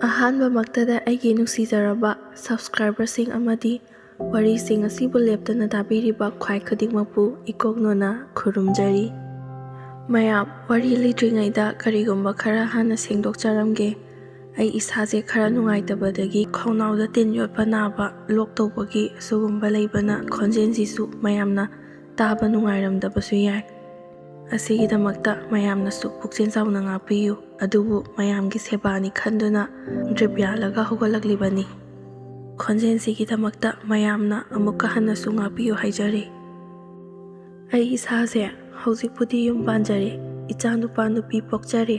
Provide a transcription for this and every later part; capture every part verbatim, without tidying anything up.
ꯑꯍꯥꯟꯕꯃꯛꯇꯗ ꯑꯩꯒꯤ ꯅꯨꯡꯁꯤꯖꯔꯕ subscriberꯁꯤꯡ ꯑꯃꯗꯤ ꯋꯥꯔꯤꯁꯤꯡ ꯑꯁꯤꯕꯨ ꯂꯦꯞꯇꯅ ꯇꯥꯕꯤꯔꯤꯕ ꯈ꯭ꯋꯥꯏ ꯈꯨꯗꯤꯡꯃꯛꯄꯨ ꯏꯀꯣꯛꯅꯣꯅ ꯈꯨꯔꯨꯝꯖꯔꯤ꯫ ꯃꯌꯥꯝ, ꯋꯥꯔꯤ ꯂꯤꯗ꯭ꯔꯤꯉꯩꯗ ꯀꯔꯤꯒꯨꯝꯕ ꯈꯔ ꯍꯥꯟꯅ ꯁꯦꯡꯗꯣꯛꯆꯔꯝꯒꯦ꯫ ꯑꯩ ꯏꯁꯥꯁꯦ ꯈꯔ ꯅꯨꯡꯉꯥꯏꯇꯕꯗꯒꯤ ꯈꯧꯅꯥꯎꯗ ꯇꯤꯟ ꯌꯣꯠꯄ ꯅꯥꯕ, ꯂꯣꯛ ꯇꯧꯕꯒꯤ ꯑꯁꯤꯒꯨꯝꯕ ꯂꯩꯕꯅ ꯈꯣꯟꯖꯦꯜꯁꯤꯁꯨ ꯃꯌꯥꯝꯅ ꯇꯥꯕ ꯅꯨꯡꯉꯥꯏꯔꯝꯗꯕꯁꯨ ꯌꯥꯏ꯫ ꯑꯁꯤꯒꯤꯗꯃꯛꯇ ꯃꯌꯥꯝꯅꯁꯨ ꯄꯨꯛꯆꯦꯜ ꯆꯥꯎꯅ ꯉꯥꯛꯄꯤꯌꯨ꯫ ꯑꯗꯨꯕꯨ ꯃꯌꯥꯝꯒꯤ ꯁꯦꯕꯥꯅꯤ ꯈꯟꯗꯨꯅ drip ꯌꯥꯜꯂꯒ ꯍꯧꯒꯠꯂꯛꯂꯤꯕꯅꯤ꯫ ꯈꯣꯟꯖꯦꯜꯁꯤꯒꯤꯗꯃꯛꯇ ꯃꯌꯥꯝꯅ ꯑꯃꯨꯛꯀ ꯍꯟꯅꯁꯨ ꯉꯥꯛꯄꯤꯌꯨ ꯍꯥꯏꯖꯔꯤ꯫ ꯑꯩ ꯏꯁꯥꯁꯦ ꯍꯧꯖꯤꯛꯄꯨꯗꯤ ꯌꯨꯝ ꯄꯥꯟꯖꯔꯦ, ꯏꯆꯥ ꯅꯨꯄꯥ ꯅꯨꯄꯤ ꯄꯣꯛꯆꯔꯦ꯫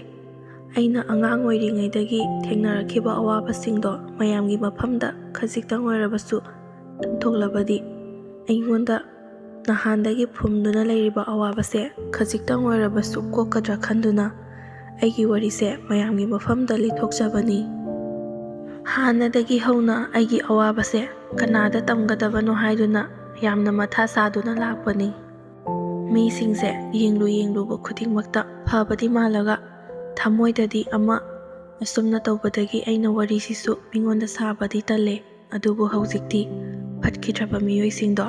ꯑꯩꯅ ꯑꯉꯥꯡ ꯑꯣꯏꯔꯤꯉꯩꯗꯒꯤ ꯊꯦꯡꯅꯔꯛꯈꯤꯕ ꯑꯋꯥꯕꯁꯤꯡꯗꯣ ꯃꯌꯥꯝꯒꯤ ꯃꯐꯝꯗ ꯈꯖꯤꯛꯇꯪ ꯑꯣꯏꯔꯕꯁꯨ ꯇꯝꯊꯣꯛꯂꯕꯗꯤ ꯑꯩꯉꯣꯟꯗ ꯅꯍꯥꯟꯗꯒꯤ ꯐꯨꯝꯗꯨꯅ ꯂꯩꯔꯤꯕ ꯑꯋꯥꯕꯁꯦ ꯈꯖꯤꯛꯇꯪ ꯑꯣꯏꯔꯕꯁꯨ ꯀꯣꯛꯀꯗ꯭ꯔꯥ ꯈꯟꯗꯨꯅ ꯑꯩꯒꯤ ꯋꯥꯔꯤꯁꯦ ꯃꯌꯥꯝꯒꯤ ꯃꯐꯝꯗ ꯂꯤꯊꯣꯛꯆꯕꯅꯤ꯫ ꯍꯥꯟꯅꯗꯒꯤ ꯍꯧꯅ ꯑꯩꯒꯤ ꯑꯋꯥꯕꯁꯦ ꯀꯅꯥꯗ ꯇꯝꯒꯗꯕꯅꯣ ꯍꯥꯏꯗꯨꯅ ꯌꯥꯝꯅ ꯃꯊꯥ ꯁꯥꯗꯨꯅ ꯂꯥꯛꯄꯅꯤ꯫ ꯃꯤꯁꯤꯡꯁꯦ ꯌꯦꯡꯂꯨ ꯌꯦꯡꯂꯨꯕ ꯈꯨꯗꯤꯡꯃꯛꯇ ꯐꯕꯗꯤ ꯃꯥꯜꯂꯒ ꯊꯃꯣꯏꯗꯗꯤ ꯑꯃ꯫ ꯑꯁꯨꯝꯅ ꯇꯧꯕꯗꯒꯤ ꯑꯩꯅ ꯋꯥꯔꯤꯁꯤꯁꯨ ꯃꯤꯉꯣꯟꯗ ꯁꯥꯕꯗꯤ ꯇꯜꯂꯦ꯫ ꯑꯗꯨꯕꯨ ꯍꯧꯖꯤꯛꯇꯤ ꯐꯠꯈꯤꯗ꯭ꯔꯕ ꯃꯤꯑꯣꯏꯁꯤꯡꯗꯣ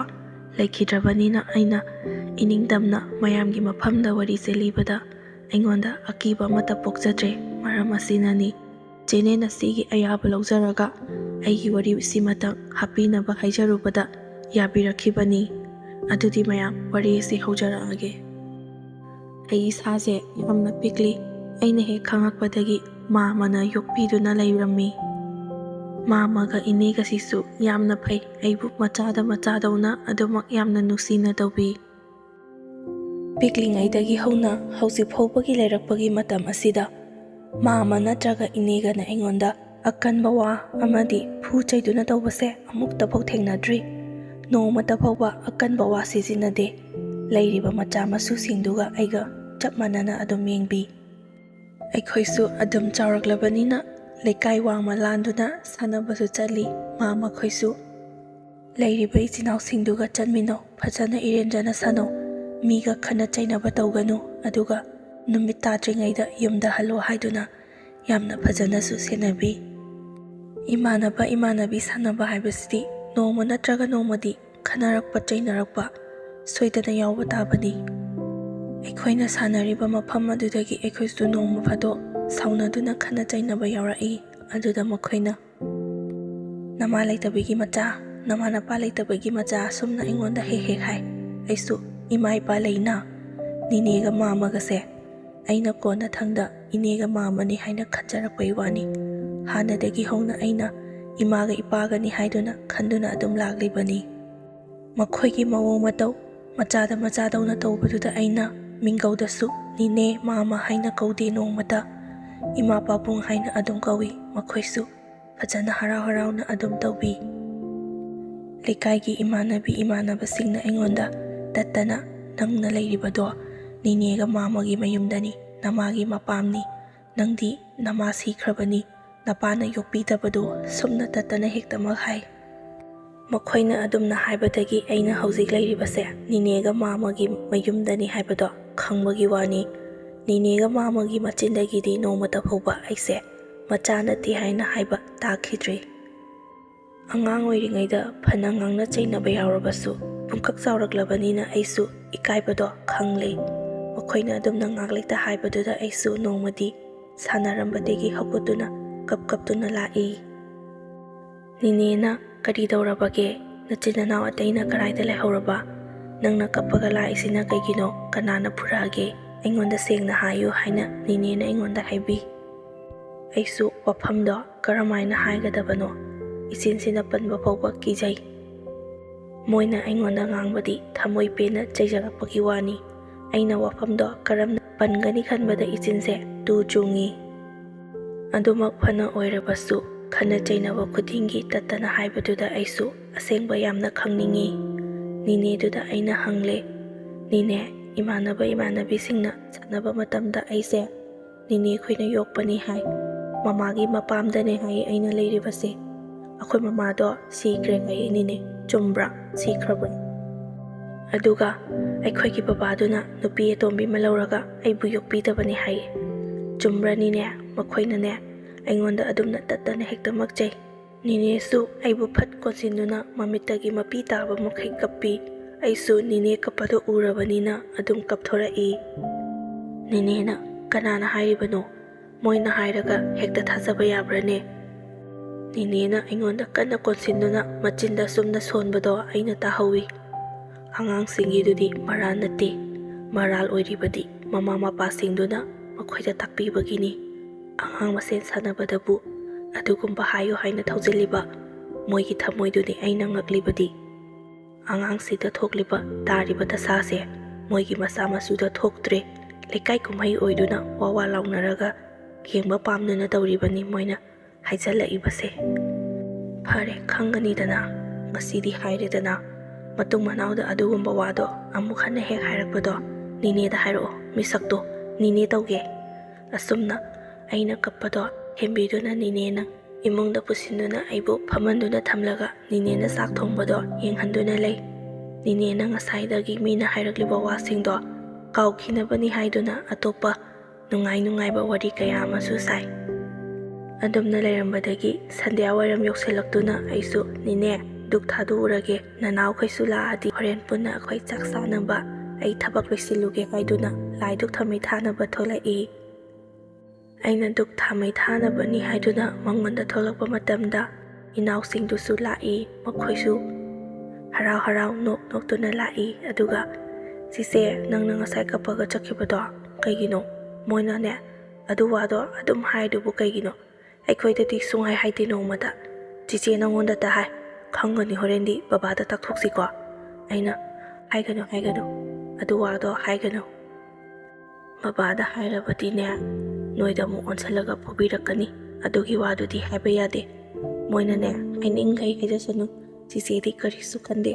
ꯂꯩꯈꯤꯗ꯭ꯔꯕꯅꯤꯅ ꯑꯩꯅ ꯏꯅꯤꯡꯇꯝꯅ ꯃꯌꯥꯝꯒꯤ ꯃꯐꯝꯗ ꯋꯥꯔꯤꯁꯦ ꯂꯤꯕꯗ ꯑꯩꯉꯣꯟꯗ ꯑꯀꯤꯕ ꯑꯃꯠꯇ ꯄꯣꯛꯆꯗ꯭ꯔꯦ꯫ ꯃꯔꯝ ꯑꯁꯤꯅꯅꯤ ꯆꯦꯅꯦꯜ ꯑꯁꯤꯒꯤ ꯑꯌꯥꯕ ꯂꯧꯖꯔꯒ ꯑꯩꯒꯤ ꯋꯥꯔꯤ ꯑꯁꯤꯃꯇꯪ ꯍꯥꯞꯄꯤꯅꯕ ꯍꯥꯏꯖꯔꯨꯕꯗ ꯌꯥꯕꯤꯔꯛꯈꯤꯕꯅꯤ꯫ ꯑꯗꯨꯗꯤ ꯃꯌꯥꯝ, ꯋꯥꯔꯤ ꯑꯁꯤ ꯍꯧꯖꯔꯛꯑꯒꯦ꯫ ꯑꯩ ꯏꯁꯥꯁꯦ ꯌꯥꯝꯅ ꯄꯤꯛꯂꯤ꯫ ꯑꯩꯅ ꯍꯦꯛ ꯈꯪꯉꯛꯄꯗꯒꯤ ꯃꯥꯃꯅ ꯌꯣꯛꯄꯤꯗꯨꯅ ꯂꯩꯔꯝꯃꯤ꯫ ꯃꯥꯃꯒ ꯏꯅꯦꯒꯁꯤꯁꯨ ꯌꯥꯝꯅ ꯐꯩ꯫ ꯑꯩꯕꯨ ꯃꯆꯥꯗ ꯃꯆꯥꯗꯧꯅ ꯑꯗꯨꯃꯛ ꯌꯥꯝꯅ ꯅꯨꯡꯁꯤꯅ ꯇꯧꯕꯤ꯫ ꯄꯤꯛꯂꯤꯉꯩꯗꯒꯤ ꯍꯧꯅ ꯍꯧꯖꯤꯛ ꯐꯥꯎꯕꯒꯤ ꯂꯩꯔꯛꯄꯒꯤ ꯃꯇꯝ ꯑꯁꯤꯗ ꯃꯥꯃ ꯅꯠꯇ꯭ꯔꯒ ꯏꯅꯦꯒꯅ ꯑꯩꯉꯣꯟꯗ ꯑꯀꯟꯕ ꯋꯥ ꯑꯃꯗꯤ ꯐꯨ ꯆꯩꯗꯨꯅ ꯇꯧꯕꯁꯦ ꯑꯃꯨꯛꯇ ꯐꯥꯎ ꯊꯦꯡꯅꯗ꯭ꯔꯤ꯫ ꯅꯣꯡꯃꯇ ꯐꯥꯎꯕ ꯑꯀꯟꯕ ꯋꯥ ꯁꯤꯖꯤꯟꯅꯗꯦ꯫ ꯂꯩꯔꯤꯕ ꯃꯆꯥ ꯃꯁꯨꯁꯤꯡꯗꯨꯒ ꯑꯩꯒ ꯆꯞ ꯃꯥꯟꯅꯅ ꯑꯗꯨꯝ ꯌꯦꯡꯕꯤ꯫ ꯑꯩꯈꯣꯏꯁꯨ ꯑꯗꯨꯝ ꯆꯥꯎꯔꯛꯂꯕꯅꯤꯅ ꯂꯩꯀꯥꯏ ꯋꯥꯡꯃ ꯂꯥꯟꯗꯨꯅ ꯁꯥꯟꯅꯕꯁꯨ ꯆꯠꯂꯤ꯫ ꯃꯥꯃꯈꯣꯏꯁꯨ ꯂꯩꯔꯤꯕ ꯏꯆꯤꯟ ꯏꯅꯥꯎꯁꯤꯡꯗꯨꯒ ꯆꯠꯃꯤꯟꯅꯧ, ꯐꯖꯅ ꯏꯔꯦꯟꯖꯅ ꯁꯥꯟꯅꯧ, ꯃꯤꯒ ꯈꯠꯅ ꯆꯩꯅꯕ ꯇꯧꯒꯅꯨ, ꯑꯗꯨꯒ ꯅꯨꯃꯤꯠ ꯇꯥꯗ꯭ꯔꯤꯉꯩꯗ ꯌꯨꯝꯗ ꯍꯜꯂꯣ ꯍꯥꯏꯗꯨꯅ ꯌꯥꯝꯅ ꯐꯖꯅꯁꯨ ꯁꯦꯟꯅꯕꯤ꯫ ꯏꯃꯥꯟꯅꯕ ꯏꯃꯥꯟꯅꯕꯤ ꯁꯥꯟꯅꯕ ꯍꯥꯏꯕꯁꯤꯗꯤ ꯅꯣꯡꯃ ꯅꯠꯇ꯭ꯔꯒ ꯅꯣꯡꯃꯗꯤ ꯈꯟꯅꯔꯛꯄ ꯆꯩꯅꯔꯛꯄ ꯁꯣꯏꯗꯅ ꯌꯥꯎꯕ ꯇꯥꯕꯅꯤ꯫ ꯑꯩꯈꯣꯏꯅ ꯁꯥꯟꯅꯔꯤꯕ ꯃꯐꯝ ꯑꯗꯨꯗꯒꯤ ꯑꯩꯈꯣꯏꯁꯨ ꯅꯣꯡꯃ ꯐꯥꯗꯣꯛ ꯁꯥꯎꯅꯗꯨꯅ ꯈꯠꯅ ꯆꯩꯅꯕ ꯌꯥꯎꯔꯛꯏ꯫ ꯑꯗꯨꯗ ꯃꯈꯣꯏꯅ, "ꯅꯃꯥ ꯂꯩꯇꯕꯒꯤ ꯃꯆꯥ, ꯅꯃꯥ ꯅꯄꯥ ꯂꯩꯇꯕꯒꯤ ꯃꯆꯥ" ꯑꯁꯨꯝꯅ ꯑꯩꯉꯣꯟꯗ ꯍꯦꯛ ꯍꯦꯛ ꯍꯥꯏ꯫ ꯑꯩꯁꯨ ꯏꯃꯥ ꯏꯄꯥ ꯂꯩꯅ ꯅꯤꯅꯦꯒ ꯃꯥꯝꯃꯒꯁꯦ ꯑꯩꯅ ꯀꯣꯟꯅꯊꯪꯗ ꯏꯅꯦꯒ ꯃꯥꯝꯃꯅꯤ ꯍꯥꯏꯅ ꯈꯟꯖꯔꯛꯄꯩ ꯋꯥꯅꯤ꯫ ꯍꯥꯟꯅꯗꯒꯤ ꯍꯧꯅ ꯑꯩꯅ ꯏꯃꯥꯒ ꯏꯄꯥꯒꯅꯤ ꯍꯥꯏꯗꯨꯅ ꯈꯟꯗꯨꯅ ꯑꯗꯨꯝ ꯂꯥꯛꯂꯤꯕꯅꯤ꯫ ꯃꯈꯣꯏꯒꯤ ꯃꯑꯣꯡ ꯃꯇꯧ, ꯃꯆꯥꯗ ꯃꯆꯥꯗꯧꯅ ꯇꯧꯕꯗꯨꯗ ꯑꯩꯅ ꯃꯤꯡꯒꯧꯗꯁꯨ ꯅꯤꯅꯦ, ꯃꯥꯝꯃ ꯍꯥꯏꯅ ꯀꯧꯗꯦ ꯅꯣꯡꯃꯇ꯫ ꯏꯃꯥ ꯄꯥꯕꯨꯡ ꯍꯥꯏꯅ ꯑꯗꯨꯝ ꯀꯧꯏ꯫ ꯃꯈꯣꯏꯁꯨ ꯐꯖꯅ ꯍꯔꯥꯎ ꯍꯔꯥꯎꯅ ꯑꯗꯨꯝ ꯇꯧꯕꯤ꯫ ꯂꯩꯀꯥꯏꯒꯤ ꯏꯃꯥꯟꯅꯕꯤ ꯏꯃꯥꯟꯅꯕꯁꯤꯡꯅ ꯑꯩꯉꯣꯟꯗ ꯇꯠꯇꯅ, "ꯅꯪꯅ ꯂꯩꯔꯤꯕꯗꯣ ꯅꯤꯅꯦꯒ ꯃꯥꯝꯃꯒꯤ ꯃꯌꯨꯝꯗꯅꯤ, ꯅꯃꯥꯒꯤ ꯃꯄꯥꯝꯅꯤ, ꯅꯪꯗꯤ ꯅꯃꯥ ꯁꯤꯈ꯭ꯔꯕꯅꯤ, ꯅꯄꯥꯅ ꯌꯣꯛꯄꯤꯗꯕꯗꯣ" ꯁꯨꯝꯅ ꯇꯠꯇꯅ ꯍꯦꯛꯇꯃꯛ ꯍꯥꯏ꯫ ꯃꯈꯣꯏꯅ ꯑꯗꯨꯝꯅ ꯍꯥꯏꯕꯗꯒꯤ ꯑꯩꯅ ꯍꯧꯖꯤꯛ ꯂꯩꯔꯤꯕꯁꯦ ꯅꯤꯅꯦꯒ ꯃꯥꯝꯃꯒꯤ ꯃꯌꯨꯝꯗꯅꯤ ꯍꯥꯏꯕꯗꯣ ꯈꯪꯕꯒꯤ ꯋꯥꯅꯤ꯫ ꯅꯤꯅꯦꯒ ꯃꯥꯝꯃꯒꯤ ꯃꯆꯤꯟꯗꯒꯤꯗꯤ ꯅꯣꯡꯃꯇ ꯐꯥꯎꯕ ꯑꯩꯁꯦ ꯃꯆꯥ ꯅꯠꯇꯦ ꯍꯥꯏꯅ ꯍꯥꯏꯕ ꯇꯥꯈꯤꯗ꯭ꯔꯤ꯫ ꯑꯉꯥꯡ ꯑꯣꯏꯔꯤꯉꯩꯗ ꯐꯅ ꯉꯥꯡꯅ ꯆꯩꯅꯕ ꯌꯥꯎꯔꯕꯁꯨ, ꯄꯨꯡꯀꯛ ꯆꯥꯎꯔꯛꯂꯕꯅꯤꯅ ꯑꯩꯁꯨ ꯏꯀꯥꯏꯕꯗꯣ ꯈꯪꯂꯦ꯫ ꯃꯈꯣꯏꯅ ꯑꯗꯨꯝꯅ ꯉꯥꯛꯂꯩꯇ ꯍꯥꯏꯕꯗꯨꯗ ꯑꯩꯁꯨ ꯅꯣꯡꯃꯗꯤ ꯁꯥꯟꯅꯔꯝꯕꯗꯒꯤ ꯍꯧꯒꯠꯇꯨꯅ ꯀꯞ ꯀꯞꯇꯨꯅ ꯂꯥꯛꯏ꯫ "ꯅꯤꯅꯦꯅ ꯀꯔꯤ ꯇꯧꯔꯕꯒꯦ? ꯅꯆꯤꯟ ꯅꯅꯥꯎ ꯑꯇꯩꯅ ꯀꯗꯥꯏꯗ ꯂꯩꯍꯧꯔꯕ? ꯅꯪꯅ ꯀꯞꯄꯒ ꯂꯥꯛꯏꯁꯤꯅ ꯀꯩꯒꯤꯅꯣ? ꯀꯅꯥꯅ ꯐꯨꯔꯛꯑꯒꯦ? ꯑꯩꯉꯣꯟꯗ ꯁꯦꯡꯅ ꯍꯥꯏꯌꯨ" ꯍꯥꯏꯅ ꯅꯤꯅꯦꯅ ꯑꯩꯉꯣꯟꯗ ꯍꯥꯏꯕꯤ꯫ ꯑꯩꯁꯨ ꯋꯥꯐꯝꯗꯣ ꯀꯔꯝꯍꯥꯏꯅ ꯍꯥꯏꯒꯗꯕꯅꯣ ꯏꯆꯤꯟꯁꯤꯅ ꯄꯟꯕ ꯐꯥꯎꯕ ꯀꯤꯖꯩ꯫ ꯃꯣꯏꯅ ꯑꯩꯉꯣꯟꯗ ꯉꯥꯡꯕꯗꯤ ꯊꯃꯣꯏ ꯄꯦꯟꯅ ꯆꯩꯖꯔꯛꯄꯒꯤ ꯋꯥꯅꯤ꯫ ꯑꯩꯅ ꯋꯥꯐꯝꯗꯣ ꯀꯔꯝꯅ ꯄꯟꯒꯅꯤ ꯈꯟꯕꯗ ꯏꯆꯤꯟꯁꯦ ꯇꯨ ꯆꯨꯡꯉꯤ꯫ ꯑꯗꯨꯃꯛ ꯐꯅ ꯑꯣꯏꯔꯕꯁꯨ, ꯈꯠꯅ ꯆꯩꯅꯕ ꯈꯨꯗꯤꯡꯒꯤ ꯇꯠꯇꯅ ꯍꯥꯏꯕꯗꯨꯗ ꯑꯩꯁꯨ ꯑꯁꯦꯡꯕ ꯌꯥꯝꯅ ꯈꯪꯅꯤꯡꯉꯤ꯫ ꯅꯤꯅꯦꯗꯨꯗ ꯑꯩꯅ ꯍꯪꯂꯦ, "ꯅꯤꯅꯦ, ꯏꯃꯥꯟꯅꯕ ꯏꯃꯥꯟꯅꯕꯤꯁꯤꯡꯅ ꯁꯥꯟꯅꯕ ꯃꯇꯝꯗ ꯑꯩꯁꯦ ꯅꯤꯅꯦ ꯈꯣꯏꯅ ꯌꯣꯛꯄꯅꯤ ꯍꯥꯏ, ꯃꯃꯥꯒꯤ ꯃꯄꯥꯝꯗꯅꯦ ꯍꯥꯏ ꯑꯩꯅ ꯂꯩꯔꯤꯕꯁꯦ꯫ ꯑꯩꯈꯣꯏ ꯃꯃꯥꯗꯣ ꯁꯤꯈ꯭ꯔꯦ ꯍꯥꯏ ꯅꯤꯅꯦ, ꯆꯨꯝꯕ꯭ꯔꯥ? ꯁꯤꯈ꯭ꯔꯕ꯭ꯔꯥ? ꯑꯗꯨꯒ ꯑꯩꯈꯣꯏꯒꯤ ꯕꯕꯥꯗꯨꯅ ꯅꯨꯄꯤ ꯑꯇꯣꯝꯕꯤ ꯑꯃ ꯂꯧꯔꯒ ꯑꯩꯕꯨ ꯌꯣꯛꯄꯤꯗꯕꯅꯤ ꯍꯥꯏ꯫ ꯆꯨꯝꯕ꯭ꯔꯥ ꯅꯤꯅꯦ?" ꯃꯈꯣꯏꯅꯅꯦ ꯑꯩꯉꯣꯟꯗ ꯑꯗꯨꯝꯅ ꯇꯠꯇꯅ ꯍꯦꯛꯇ ꯃꯛꯆꯩ꯫ ꯅꯤꯅꯦꯁꯨ ꯑꯩꯕꯨ ꯐꯠ ꯀꯣꯟꯁꯤꯟꯗꯨꯅ ꯃꯃꯤꯠꯇꯒꯤ ꯃꯄꯤ ꯇꯥꯕ ꯃꯈꯩ ꯀꯞꯄꯤ꯫ ꯑꯩꯁꯨ ꯅꯤꯅꯦ ꯀꯞꯄꯗꯣ ꯎꯔꯕꯅꯤꯅ ꯑꯗꯨꯝ ꯀꯞꯊꯣꯔꯛꯏ꯫ ꯅꯤꯅꯦꯅ, "ꯀꯅꯥꯅ ꯍꯥꯏꯔꯤꯕꯅꯣ? ꯃꯣꯏꯅ ꯍꯥꯏꯔꯒ ꯍꯦꯛꯇ ꯊꯥꯖꯕ ꯌꯥꯕ꯭ꯔꯥꯅꯦ?" ꯅꯤꯅꯦꯅ ꯑꯩꯉꯣꯟꯗ ꯀꯟꯅ ꯀꯣꯟꯁꯤꯟꯗꯨꯅ ꯃꯆꯤꯟꯗ ꯆꯨꯝꯅ ꯁꯣꯟꯕꯗꯣ ꯑꯩꯅ ꯇꯥꯍꯧꯏ꯫ ꯑꯉꯥꯡꯁꯤꯡꯒꯤꯗꯨꯗꯤ ꯃꯔꯥꯜ ꯅꯠꯇꯦ, ꯃꯔꯥꯜ ꯑꯣꯏꯔꯤꯕꯗꯤ ꯃꯃꯥ ꯃꯄꯥꯁꯤꯡꯗꯨꯅ ꯃꯈꯣꯏꯗ ꯇꯥꯛꯄꯤꯕꯒꯤꯅꯤ꯫ ꯑꯉꯥꯡ ꯃꯁꯦꯟ ꯁꯥꯟꯅꯕꯗꯕꯨ ꯑꯗꯨꯒꯨꯝꯕ ꯍꯥꯏꯌꯨ ꯍꯥꯏꯅ ꯊꯧꯖꯤꯜꯂꯤꯕ ꯃꯣꯏꯒꯤ ꯊꯃꯣꯏꯗꯨꯅꯤ ꯑꯩꯅ ꯉꯛꯂꯤꯕꯗꯤ꯫ ꯑꯉꯥꯡꯁꯤꯗ ꯊꯣꯛꯂꯤꯕ ꯇꯥꯔꯤꯕ ꯗꯁꯥꯁꯦ ꯃꯣꯏꯒꯤ ꯃꯆꯥ ꯃꯁꯨꯗ ꯊꯣꯛꯇ꯭ꯔꯦ꯫ ꯂꯩꯀꯥꯏ ꯀꯨꯝꯍꯩ ꯑꯣꯏꯗꯨꯅ ꯋꯥ ꯋꯥ ꯂꯥꯎꯅꯔꯒ ꯌꯦꯡꯕ ꯄꯥꯝꯗꯨꯅ ꯇꯧꯔꯤꯕꯅꯤ ꯃꯣꯏꯅ ꯍꯥꯏꯖꯜꯂꯛꯏꯕꯁꯦ꯫ ꯐꯔꯦ, ꯈꯪꯒꯅꯤꯗꯅ, ꯉꯁꯤꯗꯤ ꯍꯥꯏꯔꯦꯗꯅ꯫ ꯃꯇꯨꯡ ꯃꯅꯥꯎꯗ ꯑꯗꯨꯒꯨꯝꯕ ꯋꯥꯗꯣ ꯑꯃꯨꯛ ꯍꯟꯅ ꯍꯦꯛ ꯍꯥꯏꯔꯛꯄꯗꯣ ꯅꯤꯅꯦꯗ ꯍꯥꯏꯔꯛꯑꯣ, ꯃꯤꯁꯛꯇꯣ ꯅꯤꯅꯦ ꯇꯧꯒꯦ꯫ ꯑꯁꯨꯝꯅ ꯑꯩꯅ ꯀꯞꯄꯗꯣ ꯍꯦꯟꯕꯤꯗꯨꯅ ꯅꯤꯅꯦꯅ ꯏꯃꯨꯡꯗ ꯄꯨꯁꯤꯟꯗꯨꯅ ꯑꯩꯕꯨ ꯐꯝꯍꯟꯗꯨꯅ ꯊꯝꯂꯒ ꯅꯤꯅꯦꯅ ꯆꯥꯛ ꯊꯣꯡꯕꯗꯣ ꯌꯦꯡꯍꯟꯗꯨꯅ ꯂꯩ꯫ ꯅꯤꯅꯦꯅ ꯉꯁꯥꯏꯗꯒꯤ ꯃꯤꯅ ꯍꯥꯏꯔꯛꯂꯤꯕ ꯋꯥꯁꯤꯡꯗꯣ ꯀꯥꯎꯈꯤꯅꯕꯅꯤ ꯍꯥꯏꯗꯨꯅ ꯑꯇꯣꯞꯄ ꯅꯨꯡꯉꯥꯏ ꯅꯨꯡꯉꯥꯏꯕ ꯋꯥꯔꯤ ꯀꯌꯥ ꯑꯃꯁꯨ ꯁꯥꯏ꯫ ꯑꯗꯨꯝꯅ ꯂꯩꯔꯝꯕꯗꯒꯤ ꯁꯟꯙ꯭ꯌꯥ ꯋꯥꯏꯔꯝ ꯌꯧꯁꯤꯜꯂꯛꯇꯨꯅ ꯑꯩꯁꯨ, "ꯅꯤꯅꯦ, ꯙꯨꯛ ꯊꯥꯗꯣꯛꯎꯔꯒꯦ, ꯅꯅꯥꯎꯈꯩꯁꯨ ꯂꯥꯛꯑꯗꯤ ꯍꯣꯔꯦꯟ ꯄꯨꯟꯅ ꯑꯩꯈꯣꯏ ꯆꯥꯛ ꯆꯥꯅꯕ ꯑꯩ ꯊꯕꯛ ꯂꯣꯏꯁꯤꯜꯂꯨꯒꯦ" ꯍꯥꯏꯗꯨꯅ ꯂꯥꯏ ꯙꯨꯛ ꯊꯥꯃꯩ ꯊꯥꯅꯕ ꯊꯣꯛꯂꯛꯏ꯫ ꯑꯩꯅ ꯙꯨꯛ ꯊꯥꯃꯩ ꯊꯥꯅꯕꯅꯤ ꯍꯥꯏꯗꯨꯅ ꯃꯉꯣꯟꯗ ꯊꯣꯛꯂꯛꯄ ꯃꯇꯝꯗ ꯏꯅꯥꯎꯁꯤꯡꯗꯨꯁꯨ ꯂꯥꯛꯏ꯫ ꯃꯈꯣꯏꯁꯨ ꯍꯔꯥꯎ ꯍꯔꯥꯎ ꯅꯣꯛ ꯅꯣꯛꯇꯨꯅ ꯂꯥꯛꯏ꯫ ꯑꯗꯨꯒ, "ꯆꯤꯆꯦ, ꯅꯪꯅ ꯉꯁꯥꯏ ꯀꯞꯄꯒ ꯆꯠꯈꯤꯕꯗꯣ ꯀꯩꯒꯤꯅꯣ? ꯃꯣꯏꯅꯅꯦ ꯑꯗꯨ ꯋꯥꯗꯣ ꯑꯗꯨꯝ ꯍꯥꯏꯗꯨꯕꯨ ꯀꯩꯒꯤꯅꯣ? ꯑꯩꯈꯣꯏꯗꯗꯤ ꯁꯨꯡꯍꯥꯏ ꯍꯥꯏꯗꯦ ꯅꯣꯡꯃꯗ꯫ ꯆꯤꯆꯦ ꯅꯪꯉꯣꯟꯗꯇ ꯍꯥꯏ꯫ ꯈꯪꯒꯅꯤ, ꯍꯣꯔꯦꯟꯗꯤ ꯕꯕꯥꯗ ꯇꯥꯛꯊꯣꯛꯁꯤꯀꯣ?" ꯑꯩꯅ, "ꯍꯥꯏꯒꯅꯨ, ꯍꯥꯏꯒꯅꯨ꯫ ꯑꯗꯨ ꯋꯥꯗꯣ ꯍꯥꯏꯒꯅꯨ꯫ ꯕꯕꯥꯗ ꯍꯥꯏꯔꯕꯗꯤꯅꯦ, ꯅꯣꯏꯗ ꯑꯃꯨꯛ ꯑꯣꯟꯁꯤꯜꯂꯒ ꯐꯨꯕꯤꯔꯛꯀꯅꯤ꯫ ꯑꯗꯨꯒꯤ ꯋꯥꯗꯨꯗꯤ ꯍꯥꯏꯕ ꯌꯥꯗꯦ꯫ ꯃꯣꯏꯅꯅꯦ ꯍꯥꯏꯅꯤꯡꯈꯩ ꯍꯥꯏꯖꯁꯅꯨ꯫ ꯆꯤꯆꯦꯗꯤ ꯀꯔꯤꯁꯨ ꯈꯟꯗꯦ꯫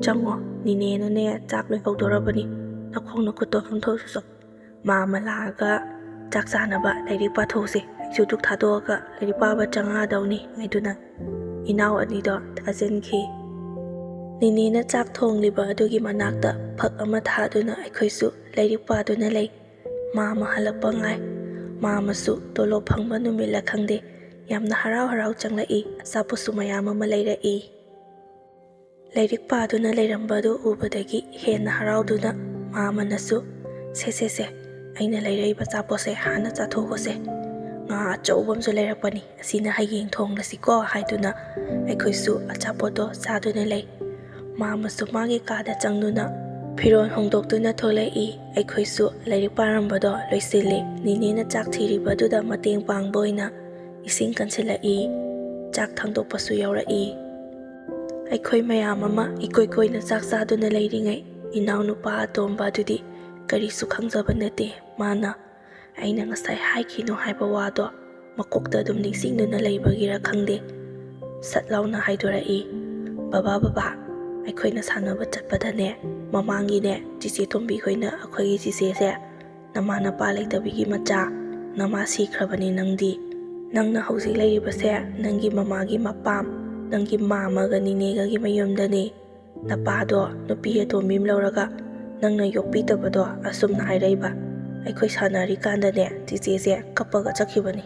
ꯆꯪꯉꯣ, ꯅꯤꯅꯦꯅꯅꯦ ꯆꯥꯛ ꯂꯣꯏꯍꯧꯗꯣꯔꯕꯅꯤ꯫ ꯅꯈꯣꯡ ꯅꯈꯨꯠꯇꯣ ꯍꯥꯝꯊꯣꯛꯎꯆꯣ꯫ ꯃꯥ ꯑꯃ ꯂꯥꯛꯑꯒ ꯆꯥꯛ ꯆꯥꯅꯕ ꯂꯥꯏꯔꯤꯛ ꯄꯥꯊꯣꯛꯎꯁꯦ꯫ ꯑꯩꯁꯨ ꯙꯨꯛ ꯊꯥꯗꯣꯛꯑꯒ ꯂꯥꯏꯔꯤꯛ ꯄꯥꯕ ꯆꯪꯉꯛꯑꯗꯧꯅꯤ" ꯍꯥꯏꯗꯨꯅ ꯏꯅꯥꯎ ꯑꯅꯤꯗꯣ ꯊꯥꯖꯤꯟꯈꯤ꯫ ꯅꯤꯅꯦꯅ ꯆꯥꯛ ꯊꯣꯡꯂꯤꯕ ꯑꯗꯨꯒꯤ ꯃꯅꯥꯛꯇ ꯐꯛ ꯑꯃ ꯊꯥꯗꯨꯅ ꯑꯩꯈꯣꯏꯁꯨ ꯂꯥꯏꯔꯤꯛ ꯄꯥꯗꯨꯅ ꯂꯩ꯫ ꯃꯥ ꯑꯃ ꯍꯜꯂꯛꯄ ꯉꯥꯏ꯫ ꯃꯥꯃꯁꯨ ꯇꯣꯂꯣꯞ ꯐꯪꯕ ꯅꯨꯃꯤꯠꯂ ꯈꯪꯗꯦ, ꯌꯥꯝꯅ ꯍꯔꯥꯎ ꯍꯔꯥꯎ ꯆꯪꯂꯛꯏ꯫ ꯑꯆꯥꯄꯣꯠꯁꯨ ꯃꯌꯥꯝ ꯑꯃ ꯂꯩꯔꯛꯏ꯫ ꯂꯥꯏꯔꯤꯛ ꯄꯥꯗꯨꯅ ꯂꯩꯔꯝꯕꯗꯨ ꯎꯕꯗꯒꯤ ꯍꯦꯟꯅ ꯍꯔꯥꯎꯗꯨꯅ ꯃꯥꯃꯅꯁꯨ, "ꯁꯦ, ꯁꯦ, ꯁꯦ, ꯑꯩꯅ ꯂꯩꯔꯛꯏꯕ ꯑꯆꯥꯄꯣꯠꯁꯦ ꯍꯥꯟꯅ ꯆꯥꯊꯣꯛꯑꯁꯦ꯫ ꯉꯥ ꯑꯆꯧꯕ ꯑꯃꯁꯨ ꯂꯩꯔꯛꯄꯅꯤ, ꯑꯁꯤꯅ ꯍꯌꯦꯡ ꯊꯣꯡꯂꯁꯤꯀꯣ" ꯍꯥꯏꯗꯨꯅ ꯑꯩꯈꯣꯏꯁꯨ ꯑꯆꯥꯄꯣꯠꯇꯣ ꯆꯥꯗꯨꯅ ꯂꯩ꯫ ꯃꯥꯃꯁꯨ ꯃꯥꯒꯤ ꯀꯥꯗ ꯆꯪꯗꯨꯅ ꯐꯤꯔꯣꯜ ꯍꯣꯡꯗꯣꯛꯇꯨꯅ ꯊꯣꯛꯂꯛꯏ꯫ ꯑꯩꯈꯣꯏꯁꯨ ꯂꯥꯏꯔꯤꯛ ꯄꯥꯔꯝꯕꯗꯣ ꯂꯣꯏꯁꯤꯜꯂꯤ꯫ ꯅꯤꯅꯦꯅ ꯆꯥꯛ ꯊꯤꯔꯤꯕꯗꯨꯗ ꯃꯇꯦꯡ ꯄꯥꯡꯕ ꯑꯣꯏꯅ ꯏꯁꯤꯡ ꯀꯟꯁꯤꯜꯂꯛꯏ꯫ ꯆꯥꯛ ꯊꯥꯡꯗꯣꯛꯄꯁꯨ ꯌꯥꯎꯔꯛꯏ꯫ ꯑꯩꯈꯣꯏ ꯃꯌꯥꯝ ꯑꯃ ꯏꯀꯣꯏ ꯀꯣꯏꯅ ꯆꯥꯛ ꯆꯥꯗꯨꯅ ꯂꯩꯔꯤꯉꯩ, ꯏꯅꯥꯎꯅꯨꯄꯥ ꯑꯇꯣꯝꯕ ꯑꯗꯨꯗꯤ ꯀꯔꯤꯁꯨ ꯈꯪꯖꯕ ꯅꯠꯇꯦ꯫ ꯃꯥꯅ ꯑꯩꯅ ꯉꯁꯥꯏ ꯍꯥꯏꯈꯤꯅꯨ ꯍꯥꯏꯕ ꯋꯥꯗꯣ ꯃꯀꯣꯛꯇ ꯑꯗꯨꯝ ꯅꯤꯡꯁꯤꯡꯗꯨꯅ ꯂꯩꯕꯒꯤꯔ ꯈꯪꯗꯦ, ꯁꯠ ꯂꯥꯎꯅ ꯍꯥꯏꯗꯣꯔꯛꯏ, "ꯕꯕꯥ, ꯕꯕꯥ, ꯑꯩꯈꯣꯏꯅ ꯁꯥꯟꯅꯕ ꯆꯠꯄꯗꯅꯦ, ꯃꯃꯥꯡꯒꯤꯅꯦ, ꯆꯤꯆꯦ ꯇꯣꯝꯕꯤ ꯈꯣꯏꯅ ꯑꯩꯈꯣꯏꯒꯤ ꯆꯤꯆꯦꯁꯦ ꯅꯃꯥ ꯅꯄꯥ ꯂꯩꯇꯕꯤꯒꯤ ꯃꯆꯥ, ꯅꯃꯥ ꯁꯤꯈ꯭ꯔꯕꯅꯤ ꯅꯪꯗꯤ꯫ ꯅꯪꯅ ꯍꯧꯖꯤꯛ ꯂꯩꯔꯤꯕꯁꯦ ꯅꯪꯒꯤ ꯃꯃꯥꯒꯤ ꯃꯄꯥꯝ, ꯅꯪꯒꯤ ꯃꯥꯃꯒ ꯅꯤꯅꯦꯒꯒꯤ ꯃꯌꯨꯝꯗꯅꯤ꯫ ꯅꯄꯥꯗꯣ ꯅꯨꯄꯤ ꯑꯇꯣꯝꯕꯤ ꯑꯃ ꯂꯧꯔꯒ ꯅꯪꯅ ꯌꯣꯛꯄꯤꯗꯕꯗꯣ ꯑꯁꯨꯝꯅ ꯍꯥꯏꯔꯛꯏꯕ꯫ ꯑꯩꯈꯣꯏ ꯁꯥꯟꯅꯔꯤꯀꯥꯟꯗꯅꯦ ꯆꯤꯆꯦꯁꯦ ꯀꯞꯄꯒ ꯆꯠꯈꯤꯕꯅꯤ"꯫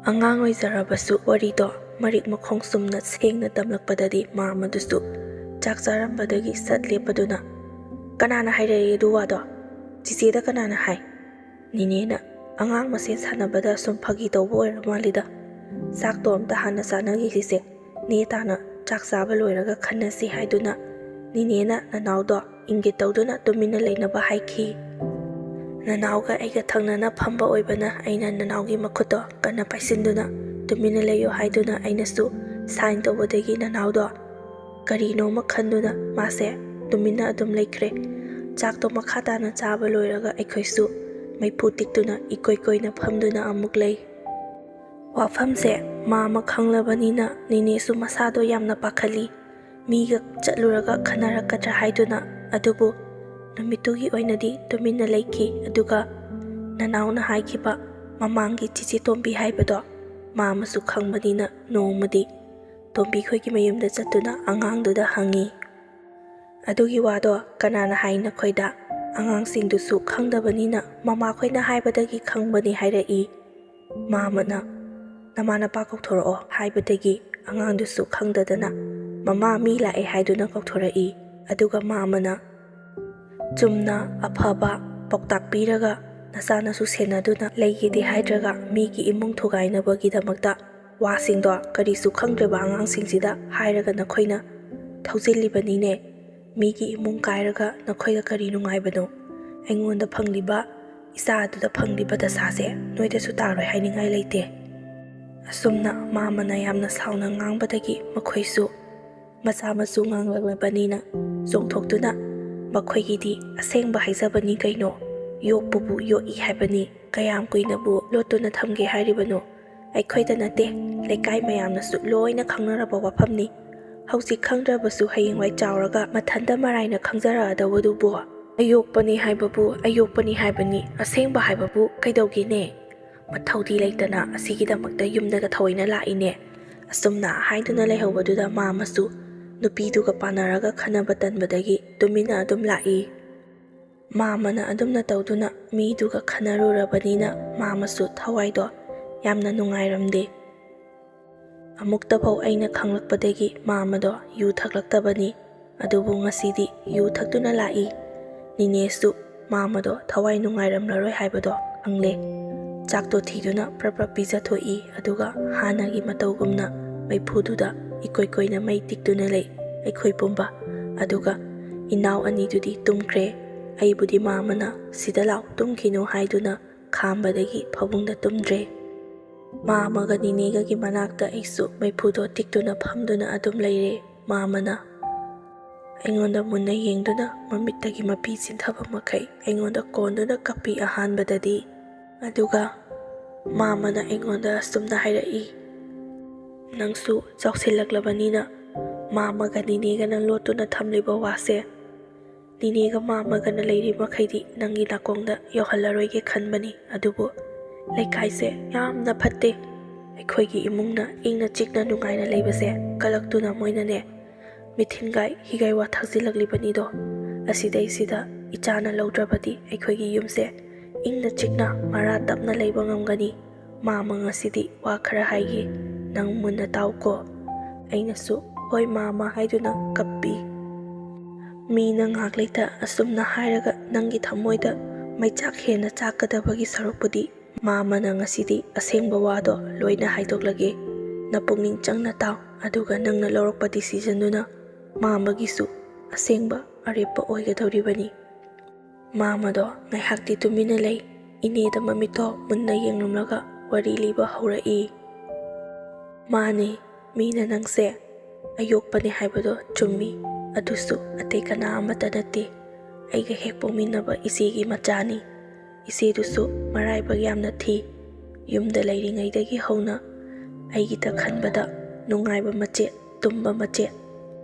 ꯑꯉꯥꯡ ꯑꯣꯏꯖꯔꯕꯁꯨ ꯋꯥꯔꯤꯗꯣ ꯃꯔꯤꯛ ꯃꯈꯣꯡ ꯆꯨꯝꯅ ꯁꯦꯡꯅ ꯇꯝꯂꯛꯄꯗꯗꯤ ꯃꯥꯃꯗꯨꯁꯨ ꯆꯥꯛ ꯆꯥꯔꯝꯕꯗꯒꯤ ꯁꯠ ꯂꯦꯞꯄꯗꯨꯅ, "ꯀꯅꯥꯅ ꯍꯥꯏꯔꯛꯏ ꯑꯗꯨ ꯋꯥꯗꯣ? ꯆꯤꯆꯦꯗ ꯀꯅꯥꯅ ꯍꯥꯏ?" ꯅꯤꯅꯦꯅ, "ꯑꯉꯥꯡ ꯃꯁꯦꯟ ꯁꯥꯟꯅꯕꯗ ꯁꯨꯝ ꯐꯥꯒꯤ ꯇꯧꯕ ꯑꯣꯏꯔ ꯃꯥꯜꯂꯤꯗ꯫ ꯆꯥꯛꯇꯣ ꯑꯝꯇ ꯍꯥꯟꯅ ꯆꯥꯅꯈꯤꯁꯤꯁꯦ꯫ ꯅꯦ ꯇꯥꯅ ꯆꯥꯛ ꯆꯥꯕ ꯂꯣꯏꯔꯒ ꯈꯟꯅꯁꯤ" ꯍꯥꯏꯗꯨꯅ ꯅꯤꯅꯦꯅ ꯅꯅꯥꯎꯗꯣ ꯏꯪꯒꯤꯠ ꯇꯧꯗꯨꯅ ꯇꯨꯃꯤꯟꯅ ꯂꯩꯅꯕ ꯍꯥꯏꯈꯤ꯫ ꯅꯅꯥꯎꯒ ꯑꯩꯒ ꯊꯪꯅꯅ ꯐꯝꯕ ꯑꯣꯏꯕꯅ ꯑꯩꯅ ꯅꯅꯥꯎꯒꯤ ꯃꯈꯨꯠꯇꯣ ꯀꯟꯅ ꯄꯥꯏꯁꯤꯟꯗꯨꯅ "ꯇꯨꯃꯤꯟꯅ ꯂꯩꯌꯨ" ꯍꯥꯏꯗꯨꯅ ꯑꯩꯅꯁꯨ ꯁꯥꯏꯟ ꯇꯧꯕꯗꯒꯤ ꯅꯅꯥꯎꯗꯣ ꯀꯔꯤꯅꯣꯃ ꯈꯟꯗꯨꯅ ꯃꯥꯁꯦ ꯇꯨꯃꯤꯟꯅ ꯑꯗꯨꯝ ꯂꯩꯈ꯭ꯔꯦ꯫ ꯆꯥꯛꯇꯣ ꯃꯈꯥ ꯇꯥꯅ ꯆꯥꯕ ꯂꯣꯏꯔꯒ ꯑꯩꯈꯣꯏꯁꯨ ꯃꯩꯐꯨ ꯇꯤꯛꯇꯨꯅ ꯏꯀꯣꯏ ꯀꯣꯏꯅ ꯐꯝꯗꯨꯅ ꯑꯃꯨꯛ ꯂꯩ꯫ ꯋꯥꯐꯝꯁꯦ ꯃꯥꯃ ꯈꯪꯂꯕꯅꯤꯅ ꯅꯤꯅꯦꯁꯨ ꯃꯁꯥꯗꯣ ꯌꯥꯝꯅ ꯄꯥꯈꯠꯂꯤ꯫ ꯃꯤꯒ ꯆꯠꯂꯨꯔꯒ ꯈꯟꯅꯔꯛꯀꯗ꯭ꯔꯥ ꯍꯥꯏꯗꯨꯅ꯫ ꯑꯗꯨꯕꯨ ꯅꯨꯃꯤꯠꯇꯨꯒꯤ ꯑꯣꯏꯅꯗꯤ ꯇꯨꯃꯤꯟꯅ ꯂꯩꯈꯤ꯫ ꯑꯗꯨꯒ ꯅꯅꯥꯎꯅ ꯍꯥꯏꯈꯤꯕ ꯃꯃꯥꯡꯒꯤ ꯆꯤꯆꯦ ꯇꯣꯝꯕꯤ ꯍꯥꯏꯕꯗꯣ ꯃꯥꯃꯁꯨ ꯈꯪꯕꯅꯤꯅ ꯅꯣꯡꯃꯗꯤ ꯇꯣꯝꯕꯤ ꯈꯣꯏꯒꯤ ꯃꯌꯨꯝꯗ ꯆꯠꯇꯨꯅ ꯑꯉꯥꯡꯗꯨꯗ ꯍꯪꯉꯤ, "ꯑꯗꯨꯒꯤ ꯋꯥꯗꯣ ꯀꯅꯥꯅ ꯍꯥꯏ ꯅꯈꯣꯏꯗ? ꯑꯉꯥꯡꯁꯤꯡꯗꯨꯁꯨ ꯈꯪꯗꯕꯅꯤꯅ ꯃꯃꯥꯈꯣꯏꯅ ꯍꯥꯏꯕꯗꯒꯤ ꯈꯪꯕꯅꯤ ꯍꯥꯏꯔꯛꯏ꯫ ꯃꯥꯃꯅ "ꯅꯃꯥ ꯅꯄꯥ ꯀꯧꯊꯣꯔꯛꯑꯣ" ꯍꯥꯏꯕꯗꯒꯤ ꯑꯉꯥꯡꯗꯨꯁꯨ ꯈꯪꯗꯗꯅ "ꯃꯃꯥ, ꯃꯤ ꯂꯥꯛꯑꯦ" ꯍꯥꯏꯗꯨꯅ ꯀꯧꯊꯣꯔꯛꯏ꯫ ꯑꯗꯨꯒ ꯃꯥꯃꯅ ꯆꯨꯝꯅ ꯑꯐꯕ ꯄꯥꯎꯇꯥꯛ ꯄꯤꯔꯒ ꯅꯆꯥꯅꯁꯨ ꯁꯦꯟꯅꯗꯨꯅ ꯂꯩꯒꯦꯗꯤ ꯍꯥꯏꯗ꯭ꯔꯒ ꯃꯤꯒꯤ ꯏꯃꯨꯡ ꯊꯨꯒꯥꯏꯅꯕꯒꯤꯗꯃꯛꯇ ꯋꯥꯁꯤꯡꯗꯣ ꯀꯔꯤꯁꯨ ꯈꯪꯗ꯭ꯔꯕ ꯑꯉꯥꯡꯁꯤꯡꯁꯤꯗ ꯍꯥꯏꯔꯒ ꯅꯈꯣꯏꯅ ꯊꯧꯖꯤꯜꯂꯤꯕꯅꯤꯅꯦ꯫ ꯃꯤꯒꯤ ꯏꯃꯨꯡ ꯀꯥꯏꯔꯒ ꯅꯈꯣꯏꯗ ꯀꯔꯤ ꯅꯨꯡꯉꯥꯏꯕꯅꯣ? ꯑꯩꯉꯣꯟꯗ ꯐꯪꯂꯤꯕ, ꯏꯆꯥ ꯑꯗꯨꯗ ꯐꯪꯂꯤꯕ ꯗꯁꯥꯁꯦ ꯅꯣꯏꯗꯁꯨ ꯇꯥꯔꯣꯏ ꯍꯥꯏꯅꯤꯡꯉꯥꯏ ꯂꯩꯇꯦ꯫ ꯑꯁꯨꯝꯅ ꯃꯥꯃꯅ ꯌꯥꯝꯅ ꯁꯥꯎꯅ ꯉꯥꯡꯕꯗꯒꯤ ꯃꯈꯣꯏꯁꯨ ꯃꯆꯥ ꯃꯁꯨ ꯉꯥꯡꯂꯛꯂꯕꯅꯤꯅ ꯆꯣꯡꯊꯣꯛꯇꯨꯅ "ꯃꯈꯣꯏꯒꯤꯗꯤ ꯑꯁꯦꯡꯕ ꯍꯥꯏꯖꯕꯅꯤ ꯀꯩꯅꯣ, ꯌꯣꯛꯄꯕꯨ ꯌꯣꯛꯏ ꯍꯥꯏꯕꯅꯤ, ꯀꯌꯥꯝ ꯀꯨꯏꯅꯕꯨ ꯂꯣꯠꯇꯨꯅ ꯊꯝꯒꯦ ꯍꯥꯏꯔꯤꯕꯅꯣ? ꯑꯩꯈꯣꯏꯗ ꯅꯠꯇꯦ, ꯂꯩꯀꯥꯏ ꯃꯌꯥꯝꯅꯁꯨ ꯂꯣꯏꯅ ꯈꯪꯅꯔꯕ ꯋꯥꯐꯝꯅꯤ꯫ ꯍꯧꯖꯤꯛ ꯈꯪꯗ꯭ꯔꯕꯁꯨ ꯍꯌꯦꯡꯋꯥꯏ ꯆꯥꯎꯔꯒ ꯃꯊꯟꯇ ꯃꯔꯥꯏꯅ ꯈꯪꯖꯔꯛꯑꯗꯧꯕꯗꯨꯕꯨ꯫ ꯑꯌꯣꯛꯄꯅꯤ ꯍꯥꯏꯕꯕꯨ ꯑꯌꯣꯛꯄꯅꯤ ꯍꯥꯏꯕꯅꯤ, ꯑꯁꯦꯡꯕ ꯍꯥꯏꯕꯕꯨ ꯀꯩꯗꯧꯒꯦꯅꯦ? ꯃꯊꯧꯗꯤ ꯂꯩꯇꯅ ꯑꯁꯤꯒꯤꯗꯃꯛꯇ ꯌꯨꯝꯗꯒ ꯊꯑꯣꯏꯅ ꯂꯥꯛꯏꯅꯦ"꯫ ꯑꯁꯨꯝꯅ ꯍꯥꯏꯗꯨꯅ ꯂꯩꯍꯧꯕꯗꯨꯗ ꯃꯥꯃꯁꯨ ꯅꯨꯄꯤꯗꯨꯒ ꯄꯥꯟꯅꯔꯒ ꯈꯟꯅꯕ ꯇꯟꯕꯗꯒꯤ ꯇꯨꯃꯤꯟꯅ ꯑꯗꯨꯝ ꯂꯥꯛꯏ꯫ ꯃꯥꯃꯅ ꯑꯗꯨꯝꯅ ꯇꯧꯗꯨꯅ ꯃꯤꯗꯨꯒ ꯈꯟꯅꯔꯨꯔꯕꯅꯤꯅ ꯃꯥꯃꯁꯨ ꯊꯋꯥꯏꯗꯣ ꯌꯥꯝꯅ ꯅꯨꯡꯉꯥꯏꯔꯝꯗꯦ꯫ ꯑꯃꯨꯛꯇꯐꯥꯎ ꯑꯩꯅ ꯈꯪꯂꯛꯄꯗꯒꯤ ꯃꯥꯃꯗꯣ ꯌꯨ ꯊꯛꯂꯛꯇꯕꯅꯤ꯫ ꯑꯗꯨꯕꯨ ꯉꯁꯤꯗꯤ ꯌꯨ ꯊꯛꯇꯨꯅ ꯂꯥꯛꯏ꯫ ꯅꯤꯅꯦꯁꯨ ꯃꯥꯃꯗꯣ ꯊꯋꯥꯏ ꯅꯨꯡꯉꯥꯏꯔꯝꯂꯔꯣꯏ ꯍꯥꯏꯕꯗꯣ ꯈꯪꯂꯦ꯫ ꯆꯥꯛꯇꯣ ꯊꯤꯗꯨꯅ ꯄ꯭ꯔꯞ ꯄ꯭ꯔꯞ ꯄꯤꯖꯊꯣꯛꯏ, ꯑꯗꯨꯒ ꯍꯥꯟꯅꯒꯤ ꯃꯇꯧꯒꯨꯝꯅ ꯃꯩꯐꯨꯗꯨꯗ ꯏꯀꯣꯏ ꯀꯣꯏꯅ ꯃꯩ ꯇꯤꯛꯇꯨꯅ ꯂꯩ ꯑꯩꯈꯣꯏ ꯄꯨꯝꯕ꯫ ꯑꯗꯨꯒ ꯏꯅꯥꯎ ꯑꯅꯤꯗꯨꯗꯤ ꯇꯨꯝꯈ꯭ꯔꯦ꯫ ꯑꯩꯕꯨꯗꯤ ꯃꯥꯃꯅ "ꯁꯤꯗ ꯂꯥꯎ, ꯇꯨꯝꯈꯤꯅꯨ" ꯍꯥꯏꯗꯨꯅ ꯈꯥꯝꯕꯗꯒꯤ ꯐꯃꯨꯡꯗ ꯇꯨꯝꯗ꯭ꯔꯦ꯫ ꯃꯥꯃꯒ ꯅꯤꯅꯦꯒꯒꯤ ꯃꯅꯥꯛꯇ ꯑꯩꯁꯨ ꯃꯩꯐꯨꯗꯣ ꯇꯤꯛꯇꯨꯅ ꯐꯝꯗꯨꯅ ꯑꯗꯨꯝ ꯂꯩꯔꯦ꯫ ꯃꯥꯃꯅ ꯑꯩꯉꯣꯟꯗ ꯃꯨꯟꯅ ꯌꯦꯡꯗꯨꯅ ꯃꯃꯤꯠꯇꯒꯤ ꯃꯄꯤ ꯆꯤꯟꯊꯕ ꯃꯈꯩ ꯑꯩꯉꯣꯟꯗ ꯀꯣꯟꯗꯨꯅ ꯀꯞꯄꯤ ꯑꯍꯥꯟꯕꯗꯗꯤ꯫ ꯑꯗꯨꯒ ꯃꯥꯃꯅ ꯑꯩꯉꯣꯟꯗ ꯑꯁꯨꯝꯅ ꯍꯥꯏꯔꯛꯏ, "ꯅꯪꯁꯨ ꯆꯥꯎꯁꯤꯜꯂꯛꯂꯕꯅꯤꯅ ꯃꯥꯃꯒ ꯅꯤꯅꯦꯒꯅ ꯂꯣꯠꯇꯨꯅ ꯊꯝꯂꯤꯕ ꯋꯥꯁꯦ ꯅꯤꯅꯦꯒ ꯃꯥꯃꯒꯅ ꯂꯩꯔꯤ ꯃꯈꯩꯗꯤ ꯅꯪꯒꯤ ꯅꯥꯀꯣꯡꯗ ꯌꯧꯍꯜꯂꯔꯣꯏꯒꯦ ꯈꯟꯕꯅꯤ꯫ ꯑꯗꯨꯕꯨ ꯂꯩꯀꯥꯏꯁꯦ ꯌꯥꯝꯅ ꯐꯠꯇꯦ꯫ ꯑꯩꯈꯣꯏꯒꯤ ꯏꯃꯨꯡꯅ ꯏꯪꯅ ꯆꯤꯛꯅ ꯅꯨꯡꯉꯥꯏꯅ ꯂꯩꯕꯁꯦ ꯀꯂꯛꯇꯨꯅ ꯃꯣꯏꯅꯅꯦ ꯃꯤꯊꯤꯟꯒꯥꯏ ꯍꯤꯒꯥꯏ ꯋꯥ ꯊꯛꯆꯤꯜꯂꯛꯂꯤꯕꯅꯤꯗꯣ꯫ ꯑꯁꯤꯗꯩꯁꯤꯗ ꯏꯆꯥꯅ ꯂꯧꯗ꯭ꯔꯕꯗꯤ ꯑꯩꯈꯣꯏꯒꯤ ꯌꯨꯝꯁꯦ ꯏꯪꯅ ꯆꯤꯛꯅ ꯃꯔꯥ ꯇꯞꯅ ꯂꯩꯕ ꯉꯝꯒꯅꯤ꯫ ꯃꯥꯃ, ꯉꯁꯤꯗꯤ ꯋꯥ ꯈꯔ ꯍꯥꯏꯒꯦ, ꯅꯪ ꯃꯨꯟꯅ ꯇꯥꯎꯀꯣ꯫ ꯑꯩꯅꯁꯨ "ꯍꯣꯏ ꯃꯥꯃ" ꯍꯥꯏꯗꯨꯅ ꯀꯞꯄꯤ꯫ ꯃꯤꯅ ꯉꯥꯏꯍꯥꯛ ꯂꯩꯇ ꯑꯁꯨꯝꯅ ꯍꯥꯏꯔꯒ ꯅꯪꯒꯤ ꯊꯃꯣꯏꯗ ꯃꯩꯆꯥꯛ ꯍꯦꯟꯅ ꯆꯥꯛꯀꯗꯕꯒꯤ ꯁꯔꯨꯛꯄꯨꯗꯤ, ꯃꯥꯃꯅ ꯉꯁꯤꯗꯤ ꯑꯁꯦꯡꯕ ꯋꯥꯗꯣ ꯂꯣꯏꯅ ꯍꯥꯏꯗꯣꯛꯂꯒꯦ꯫ ꯅꯄꯨꯛꯅꯤꯡ ꯆꯪꯅ ꯇꯥꯎ, ꯑꯗꯨꯒ ꯅꯪꯅ ꯂꯧꯔꯛꯄ decisionꯗꯨꯅ ꯃꯥꯃꯒꯤꯁꯨ ꯑꯁꯦꯡꯕ ꯑꯔꯦꯞꯄ ꯑꯣꯏꯒꯗꯧꯔꯤꯕꯅꯤ꯫ ꯃꯥꯃꯗꯣ ꯉꯥꯏꯍꯥꯛꯇꯤ ꯇꯨꯃꯤꯟꯅ ꯂꯩ꯫ ꯏꯅꯦꯗ ꯃꯃꯤꯠꯇꯣ ꯃꯨꯟꯅ ꯌꯦꯡꯂꯝꯂꯒ ꯋꯥꯔꯤ ꯂꯤꯕ ꯍꯧꯔꯛꯏ꯫ "ꯃꯥꯅꯦ, ꯃꯤꯅ ꯅꯪꯁꯦ ꯑꯌꯣꯛꯄꯅꯦ ꯍꯥꯏꯕꯗꯣ ꯆꯨꯝꯃꯤ꯫ ꯑꯗꯨꯁꯨ ꯑꯇꯩ ꯀꯅꯥ ꯑꯃꯠꯇ ꯅꯠꯇꯦ꯫ ꯑꯩꯒ ꯍꯦꯛ ꯄꯣꯛꯃꯤꯟꯅꯕ ꯏꯆꯦꯒꯤ ꯃꯆꯥꯅꯤ꯫ ꯏꯆꯦꯗꯨꯁꯨ ꯃꯔꯥꯏꯕꯛ ꯌꯥꯝꯅ ꯊꯤ꯫ ꯌꯨꯝꯗ ꯂꯩꯔꯤꯉꯩꯗꯒꯤ ꯍꯧꯅ ꯑꯩꯒꯤꯗ ꯈꯟꯕꯗ ꯅꯨꯡꯉꯥꯏꯕ ꯃꯆꯦꯠ, ꯇꯨꯝꯕ ꯃꯆꯦꯠ꯫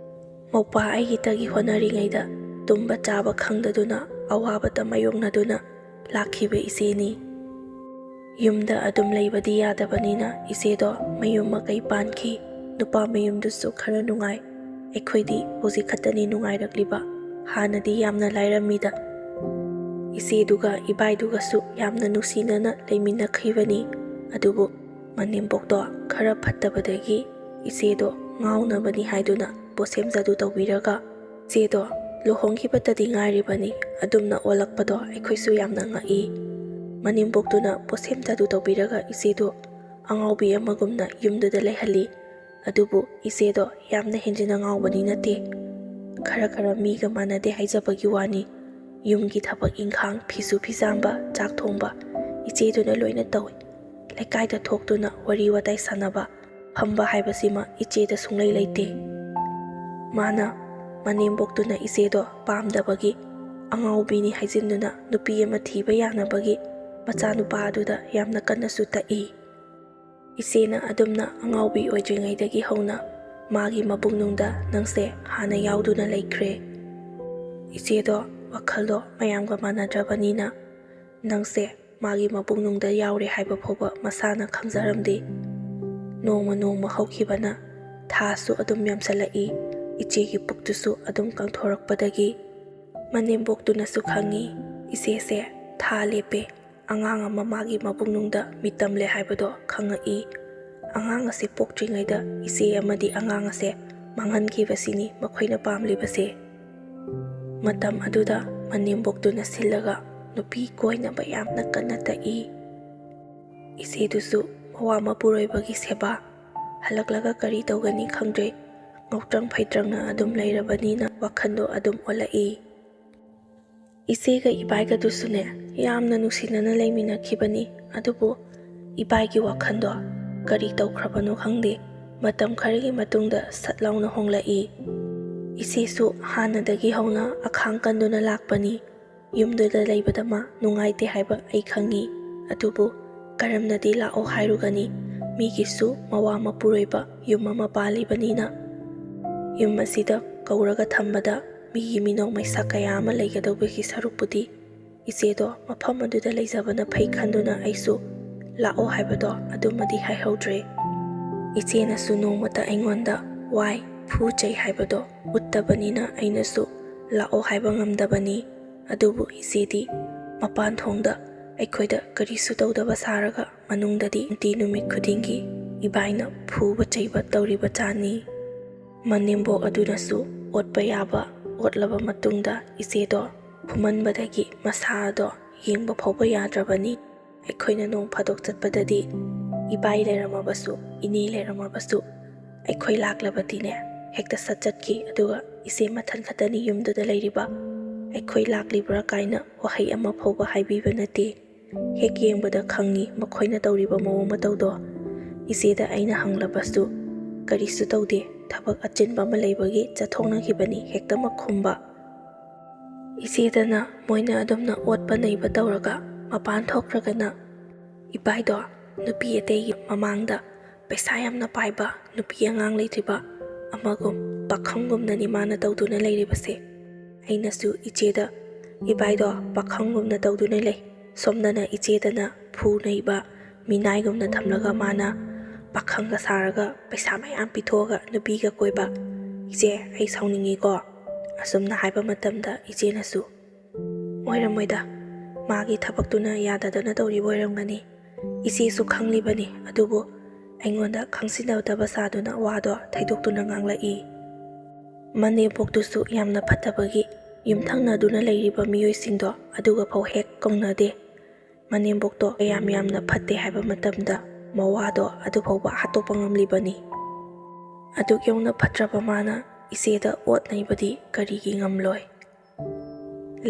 ꯃꯧꯄꯥ ꯑꯩꯒꯤꯗꯒꯤ ꯍꯣꯠꯅꯔꯤꯉꯩꯗ ꯇꯨꯝꯕ ꯆꯥꯕ ꯈꯪꯗꯗꯨꯅ ꯑꯋꯥꯕꯇ ꯃꯥꯌꯣꯛꯅꯗꯨꯅ ꯂꯥꯛꯈꯤꯕ ꯏꯆꯦꯅꯤ꯫ ꯌꯨꯝꯗ ꯑꯗꯨꯝ ꯂꯩꯕꯗꯤ ꯌꯥꯗꯕꯅꯤꯅ ꯏꯆꯦꯗꯣ ꯃꯌꯨꯝ ꯃꯀꯩ ꯄꯥꯟꯈꯤ꯫ ꯅꯨꯄꯥ ꯃꯌꯨꯝꯗꯨꯁꯨ ꯈꯔ ꯅꯨꯡꯉꯥꯏ꯫ ꯑꯩꯈꯣꯏꯗꯤ ꯍꯧꯖꯤꯛ ꯈꯛꯇꯅꯤ ꯅꯨꯡꯉꯥꯏꯔꯛꯂꯤꯕ꯫ ꯍꯥꯟꯅꯗꯤ ꯌꯥꯝꯅ ꯂꯥꯏꯔꯝꯃꯤꯗ꯫ ꯏꯆꯦꯗꯨꯒ ꯏꯕꯥꯏꯗꯨꯒꯁꯨ ꯌꯥꯝꯅ ꯅꯨꯡꯁꯤꯅꯅ ꯂꯩꯃꯤꯟꯅꯈꯤꯕꯅꯤ꯫ ꯑꯗꯨꯕꯨ ꯃꯅꯦꯝꯕꯣꯛꯇꯣ ꯈꯔ ꯐꯠꯇꯕꯗꯒꯤ ꯏꯆꯦꯗꯣ ꯉꯥꯎꯅꯕꯅꯤ ꯍꯥꯏꯗꯨꯅ ꯄꯣꯠꯁꯦꯝ ꯖꯥꯗꯨ ꯇꯧꯕꯤꯔꯒ ꯏꯆꯦꯗꯣ ꯂꯨꯍꯣꯡꯈꯤꯕꯇꯗꯤ ꯉꯥꯏꯔꯤꯕꯅꯤ꯫ ꯑꯗꯨꯝꯅ ꯑꯣꯜꯂꯛꯄꯗꯣ ꯑꯩꯈꯣꯏꯁꯨ ꯌꯥꯝꯅ ꯉꯛꯏ꯫ ꯃꯅꯦꯝꯕꯣꯛꯇꯨꯅ ꯄꯣꯠꯁꯦꯝ ꯖꯥꯗꯨ ꯇꯧꯕꯤꯔꯒ ꯏꯆꯦꯗꯣ ꯑꯉꯥꯎꯕꯤ ꯑꯃꯒꯨꯝꯅ ꯌꯨꯝꯗꯨꯗ ꯂꯩꯍꯜꯂꯤ꯫ ꯑꯗꯨꯕꯨ ꯏꯆꯦꯗꯣ ꯌꯥꯝꯅ ꯍꯦꯟꯖꯤꯟꯅ ꯉꯥꯎꯕꯗꯤ ꯅꯠꯇꯦ꯫ ꯈꯔ ꯈꯔ ꯃꯤꯒ ꯃꯥꯟꯅꯗꯦ ꯍꯥꯏꯖꯕꯒꯤ ꯋꯥꯅꯤ꯫ ꯌꯨꯝꯒꯤ ꯊꯕꯛ ꯏꯪꯈꯥꯡ, ꯐꯤꯁꯨ ꯐꯤꯖꯥꯝꯕ, ꯆꯥꯛ ꯊꯣꯡꯕ ꯏꯆꯦꯗꯨꯅ ꯂꯣꯏꯅ ꯇꯧꯏ꯫ ꯂꯩꯀꯥꯏꯗ ꯊꯣꯛꯇꯨꯅ ꯋꯥꯔꯤ ꯋꯥꯇꯥꯏ ꯁꯥꯟꯅꯕ, ꯐꯝꯕ ꯍꯥꯏꯕꯁꯤꯃ ꯏꯆꯦꯗ ꯁꯨꯡꯂꯩ ꯂꯩꯇꯦ꯫ ꯃꯥꯅ ꯃꯅꯦꯝꯕꯣꯛꯇꯨꯅ ꯏꯆꯦꯗꯣ ꯄꯥꯝꯗꯕꯒꯤ, ꯑꯉꯥꯎꯕꯤꯅꯤ ꯍꯥꯏꯖꯤꯟꯗꯨꯅ ꯅꯨꯄꯤ ꯑꯃ ꯊꯤꯕ ꯌꯥꯅꯕꯒꯤ ꯃꯆꯥꯅꯨꯄꯥ ꯑꯗꯨꯗ ꯌꯥꯝꯅ ꯀꯟꯅꯁꯨ ꯇꯛꯏ꯫ ꯏꯆꯦꯅ ꯑꯗꯨꯝꯅ ꯑꯉꯥꯎꯕꯤ ꯑꯣꯏꯗ꯭ꯔꯤꯉꯩꯗꯒꯤ ꯍꯧꯅ ꯃꯥꯒꯤ ꯃꯄꯨꯛꯅꯨꯡꯗ ꯅꯪꯁꯦ ꯍꯥꯟꯅ ꯌꯥꯎꯗꯨꯅ ꯂꯩꯈ꯭ꯔꯦ꯫ ꯏꯆꯦꯗꯣ ꯋꯥꯈꯜꯗꯣ ꯃꯌꯥꯝꯒ ꯃꯥꯟꯅꯗ꯭ꯔꯕꯅꯤꯅ ꯅꯪꯁꯦ ꯃꯥꯒꯤ ꯃꯄꯨꯛꯅꯨꯡꯗ ꯌꯥꯎꯔꯦ ꯍꯥꯏꯕ ꯐꯥꯎꯕ ꯃꯁꯥꯅ ꯈꯪꯖꯔꯝꯗꯦ꯫ ꯅꯣꯡꯃ ꯅꯣꯡꯃ ꯍꯧꯈꯤꯕꯅ ꯊꯥꯁꯨ ꯑꯗꯨꯝ ꯌꯥꯝꯁꯜꯂꯛꯏ꯫ ꯏꯆꯦꯒꯤ ꯄꯨꯛꯇꯨꯁꯨ ꯑꯗꯨꯝ ꯀꯪꯊꯣꯔꯛꯄꯗꯒꯤ ꯃꯅꯦꯝꯕꯣꯛꯇꯨꯅꯁꯨ ꯈꯪꯏ, ꯏꯆꯦꯁꯦ ꯊꯥ ꯂꯦꯞꯄꯦ, ꯑꯉꯥꯡ ꯑꯃ ꯃꯥꯒꯤ ꯃꯕꯨꯛꯅꯨꯡꯗ ꯃꯤꯇꯝꯂꯦ ꯍꯥꯏꯕꯗꯣ ꯈꯪꯉꯛꯏ꯫ ꯑꯉꯥꯡ ꯑꯁꯤ ꯄꯣꯛꯇ꯭ꯔꯤꯉꯩꯗ ꯏꯆꯦ ꯑꯃꯗꯤ ꯑꯉꯥꯡ ꯑꯁꯦ ꯃꯥꯡꯍꯟꯈꯤꯕꯁꯤꯅꯤ ꯃꯈꯣꯏꯅ ꯄꯥꯝꯂꯤꯕꯁꯦ꯫ ꯃꯇꯝ ꯑꯗꯨꯗ ꯃꯅꯦꯝꯕꯣꯛꯇꯨꯅ ꯁꯤꯜꯂꯒ ꯅꯨꯄꯤ ꯀꯣꯏꯅꯕ ꯌꯥꯝꯅ ꯀꯟꯅ ꯇꯛꯏ꯫ ꯏꯆꯦꯗꯨꯁꯨ ꯃꯋꯥ ꯃꯄꯨꯔꯣꯏꯕꯒꯤ ꯁꯦꯕꯥ, ꯍꯜꯂꯛꯂꯒ ꯀꯔꯤ ꯇꯧꯒꯅꯤ ꯈꯪꯗ꯭ꯔꯦ, ꯉꯧꯇ꯭ꯔꯪ ꯐꯩꯇ꯭ꯔꯪꯅ ꯑꯗꯨꯝ ꯂꯩꯔꯕꯅꯤꯅ ꯋꯥꯈꯜꯗꯣ ꯑꯗꯨꯝ ꯑꯣꯜꯂꯛꯏ꯫ ꯏꯆꯦꯒ ꯏꯕꯥꯏꯒꯗꯨꯁꯨꯅꯦ, ꯌꯥꯝꯅ ꯅꯨꯡꯁꯤꯅꯅ ꯂꯩꯃꯤꯟꯅꯈꯤꯕꯅꯤ꯫ ꯑꯗꯨꯕꯨ ꯏꯕꯥꯏꯒꯤ ꯋꯥꯈꯜꯗꯣ ꯀꯔꯤ ꯇꯧꯈ꯭ꯔꯕꯅꯣ ꯈꯪꯗꯦ, ꯃꯇꯝ ꯈꯔꯒꯤ ꯃꯇꯨꯡꯗ ꯁꯠ ꯂꯥꯎꯅ ꯍꯣꯡꯂꯛꯏ꯫ ꯏꯆꯦꯁꯨ ꯍꯥꯟꯅꯗꯒꯤ ꯍꯧꯅ ꯑꯈꯥꯡ ꯀꯟꯗꯨꯅ ꯂꯥꯛꯄꯅꯤ꯫ ꯌꯨꯝꯗꯨꯗ ꯂꯩꯕꯗ ꯃꯥ ꯅꯨꯡꯉꯥꯏꯇꯦ ꯍꯥꯏꯕ ꯑꯩ ꯈꯪꯏ꯫ ꯑꯗꯨꯕꯨ ꯀꯔꯝꯅꯗꯤ ꯂꯥꯛꯑꯣ ꯍꯥꯏꯔꯨꯒꯅꯤ? ꯃꯤꯒꯤꯁꯨ ꯃꯋꯥ ꯃꯄꯨꯔꯣꯏꯕ ꯌꯨꯝ ꯑꯃ ꯄꯥꯜꯂꯤꯕꯅꯤꯅ꯫ ꯌꯨꯝ ꯑꯁꯤꯗ ꯀꯧꯔꯒ ꯊꯝꯕꯗ ꯃꯤꯒꯤ ꯃꯤꯅꯣꯛ ꯃꯩꯁꯥ ꯀꯌꯥ ꯑꯃ ꯂꯩꯒꯗꯧꯕꯒꯤ ꯁꯔꯨꯛꯄꯨꯗꯤ ꯏꯆꯦꯗꯣ ꯃꯐꯝ ꯑꯗꯨꯗ ꯂꯩꯖꯕꯅ ꯐꯩ ꯈꯟꯗꯨꯅ ꯑꯩꯁꯨ ꯂꯥꯛꯑꯣ ꯍꯥꯏꯕꯗꯣ ꯑꯗꯨꯃꯗꯤ ꯍꯥꯏꯍꯧꯗ꯭ꯔꯦ꯫ ꯏꯆꯦꯅꯁꯨ ꯅꯣꯡꯃꯇ ꯑꯩꯉꯣꯟꯗ ꯋꯥꯏ, ꯐꯨ, ꯆꯩ ꯍꯥꯏꯕꯗꯣ ꯎꯠꯇꯕꯅꯤꯅ ꯑꯩꯅꯁꯨ ꯂꯥꯛꯑꯣ ꯍꯥꯏꯕ ꯉꯝꯗꯕꯅꯤ꯫ ꯑꯗꯨꯕꯨ ꯏꯆꯦꯗꯤ ꯃꯄꯥꯟ ꯊꯣꯡꯗ ꯑꯩꯈꯣꯏꯗ ꯀꯔꯤꯁꯨ ꯇꯧꯗꯕ ꯁꯥꯔꯒ ꯃꯅꯨꯡꯗꯗꯤ ꯅꯨꯡꯇꯤ ꯅꯨꯃꯤꯠ ꯈꯨꯗꯤꯡꯒꯤ ꯏꯕꯥꯏꯅ ꯐꯨꯕ ꯆꯩꯕ ꯇꯧꯔꯤꯕ ꯖꯥꯠꯅꯤ꯫ ꯃꯅꯦꯝꯕꯣꯛ ꯑꯗꯨꯅꯁꯨ ꯑꯣꯠꯄ ꯌꯥꯕ ꯑꯣꯠꯂꯕ ꯃꯇꯨꯡꯗ ꯏꯆꯦꯗꯣ ꯐꯨꯃꯟꯕꯗꯒꯤ ꯃꯁꯥ ꯑꯗꯣ ꯌꯦꯡꯕ ꯐꯥꯎꯕ ꯌꯥꯗ꯭ꯔꯕꯅꯤ꯫ ꯑꯩꯈꯣꯏꯅ ꯅꯣꯡ ꯐꯥꯗꯣꯛ ꯆꯠꯄꯗꯗꯤ ꯏꯕꯥꯏ ꯂꯩꯔꯝꯃꯕꯁꯨ, ꯏꯅꯦ ꯂꯩꯔꯝꯃꯕꯁꯨ, ꯑꯩꯈꯣꯏ ꯂꯥꯛꯂꯕꯗꯤꯅꯦ, ꯍꯦꯛꯇ ꯁꯠ ꯆꯠꯈꯤ꯫ ꯑꯗꯨꯒ ꯏꯆꯦ ꯃꯊꯟ ꯈꯛꯇꯅꯤ ꯌꯨꯝꯗꯨꯗ ꯂꯩꯔꯤꯕ, ꯑꯩꯈꯣꯏ ꯂꯥꯛꯂꯤꯕ꯭ꯔꯥ ꯀꯥꯏꯅ ꯋꯥꯍꯩ ꯑꯃ ꯐꯥꯎꯕ ꯍꯥꯏꯕꯤꯕ ꯅꯠꯇꯦ꯫ ꯍꯦꯛ ꯌꯦꯡꯕꯗ ꯈꯪꯉꯤ ꯃꯈꯣꯏꯅ ꯇꯧꯔꯤꯕ ꯃꯑꯣꯡ ꯃꯇꯧꯗꯣ꯫ ꯏꯆꯦꯗ ꯑꯩꯅ ꯍꯪꯂꯕꯁꯨ, "ꯀꯔꯤꯁꯨ ꯇꯧꯗꯦ, ꯊꯕꯛ ꯑꯆꯤꯟꯕ ꯑꯃ ꯂꯩꯕꯒꯤ ꯆꯠꯊꯣꯛꯅꯈꯤꯕꯅꯤ" ꯍꯦꯛꯇꯃꯛ ꯈꯨꯝꯕ꯫ ꯏꯆꯦꯗꯅ ꯃꯣꯏꯅ ꯑꯗꯨꯝꯅ ꯑꯣꯠꯄ ꯅꯩꯕ ꯇꯧꯔꯒ ꯃꯄꯥꯟ ꯊꯣꯛꯈ꯭ꯔꯒꯅ, ꯏꯕꯥꯏꯗꯣ ꯅꯨꯄꯤ ꯑꯇꯩꯒꯤ ꯃꯃꯥꯡꯗ ꯄꯩꯁꯥ ꯌꯥꯝꯅ ꯄꯥꯏꯕ, ꯅꯨꯄꯤ ꯑꯉꯥꯡ ꯂꯩꯇ꯭ꯔꯤꯕ ꯑꯃꯒꯨꯝ, ꯄꯥꯈꯪꯒꯨꯝꯅꯅꯤ ꯃꯥꯅ ꯇꯧꯗꯨꯅ ꯂꯩꯔꯤꯕꯁꯦ꯫ ꯑꯩꯅꯁꯨ ꯏꯆꯦꯗ, "ꯏꯕꯥꯏꯗꯣ ꯄꯥꯈꯪꯒꯨꯝꯅ ꯇꯧꯗꯨꯅ ꯂꯩ, ꯁꯣꯝꯗꯅ ꯏꯆꯦꯗꯅ ꯐꯨ ꯅꯩꯕ, ꯃꯤꯅꯥꯏꯒꯨꯝꯅ ꯊꯝꯂꯒ ꯃꯥꯅ ꯄꯥꯈꯪꯒ ꯁꯥꯔꯒ ꯄꯩꯁꯥ ꯃꯌꯥꯝ ꯄꯤꯊꯣꯛꯑꯒ ꯅꯨꯄꯤꯒ ꯀꯣꯏꯕ꯫ ꯏꯆꯦ, ꯑꯩ ꯁꯥꯎꯅꯤꯡꯉꯤꯀꯣ꯫ ꯑꯁꯨꯝꯅ ꯍꯥꯏꯕ ꯃꯇꯝꯗ ꯏꯆꯦꯅꯁꯨ, "ꯑꯣꯏꯔꯝꯃꯣꯏꯗ, ꯃꯥꯒꯤ ꯊꯕꯛꯇꯨꯅ ꯌꯥꯗꯗꯅ ꯇꯧꯔꯤꯕ ꯑꯣꯏꯔꯝꯒꯅꯤ꯫ ꯏꯆꯦꯁꯨ ꯈꯪꯂꯤꯕꯅꯤ, ꯑꯗꯨꯕꯨ ꯑꯩꯉꯣꯟꯗ ꯈꯪꯁꯤꯟꯅꯗꯕ ꯁꯥꯗꯨꯅ ꯋꯥꯗꯣ ꯊꯩꯗꯣꯛꯇꯨꯅ ꯉꯥꯡꯂꯛꯏ꯫ ꯃꯅꯦꯝꯕꯣꯛꯇꯨꯁꯨ ꯌꯥꯝꯅ ꯐꯠꯇꯕꯒꯤ ꯌꯨꯝꯊꯪꯅꯗꯨꯅ ꯂꯩꯔꯤꯕ ꯃꯤꯑꯣꯏꯁꯤꯡꯗꯣ ꯑꯗꯨꯒ ꯐꯥꯎ ꯍꯦꯛ ꯀꯧꯅꯗꯦ꯫ ꯃꯅꯦꯝꯕꯣꯛꯇꯣ ꯀꯌꯥꯝ ꯌꯥꯝꯅ ꯐꯠꯇꯦ ꯍꯥꯏꯕ ꯃꯇꯝꯗ ꯃꯋꯥꯗꯣ ꯑꯗꯨ ꯐꯥꯎꯕ ꯍꯥꯠꯇꯣꯛꯄ ꯉꯝꯂꯤꯕꯅꯤ꯫ ꯑꯗꯨꯛ ꯌꯧꯅ ꯐꯠꯇ꯭ꯔꯕ ꯃꯥꯅ ꯏꯆꯦꯗ ꯑꯣꯠ ꯅꯩꯕꯗꯤ ꯀꯔꯤꯒꯤ ꯉꯝꯂꯣꯏ?"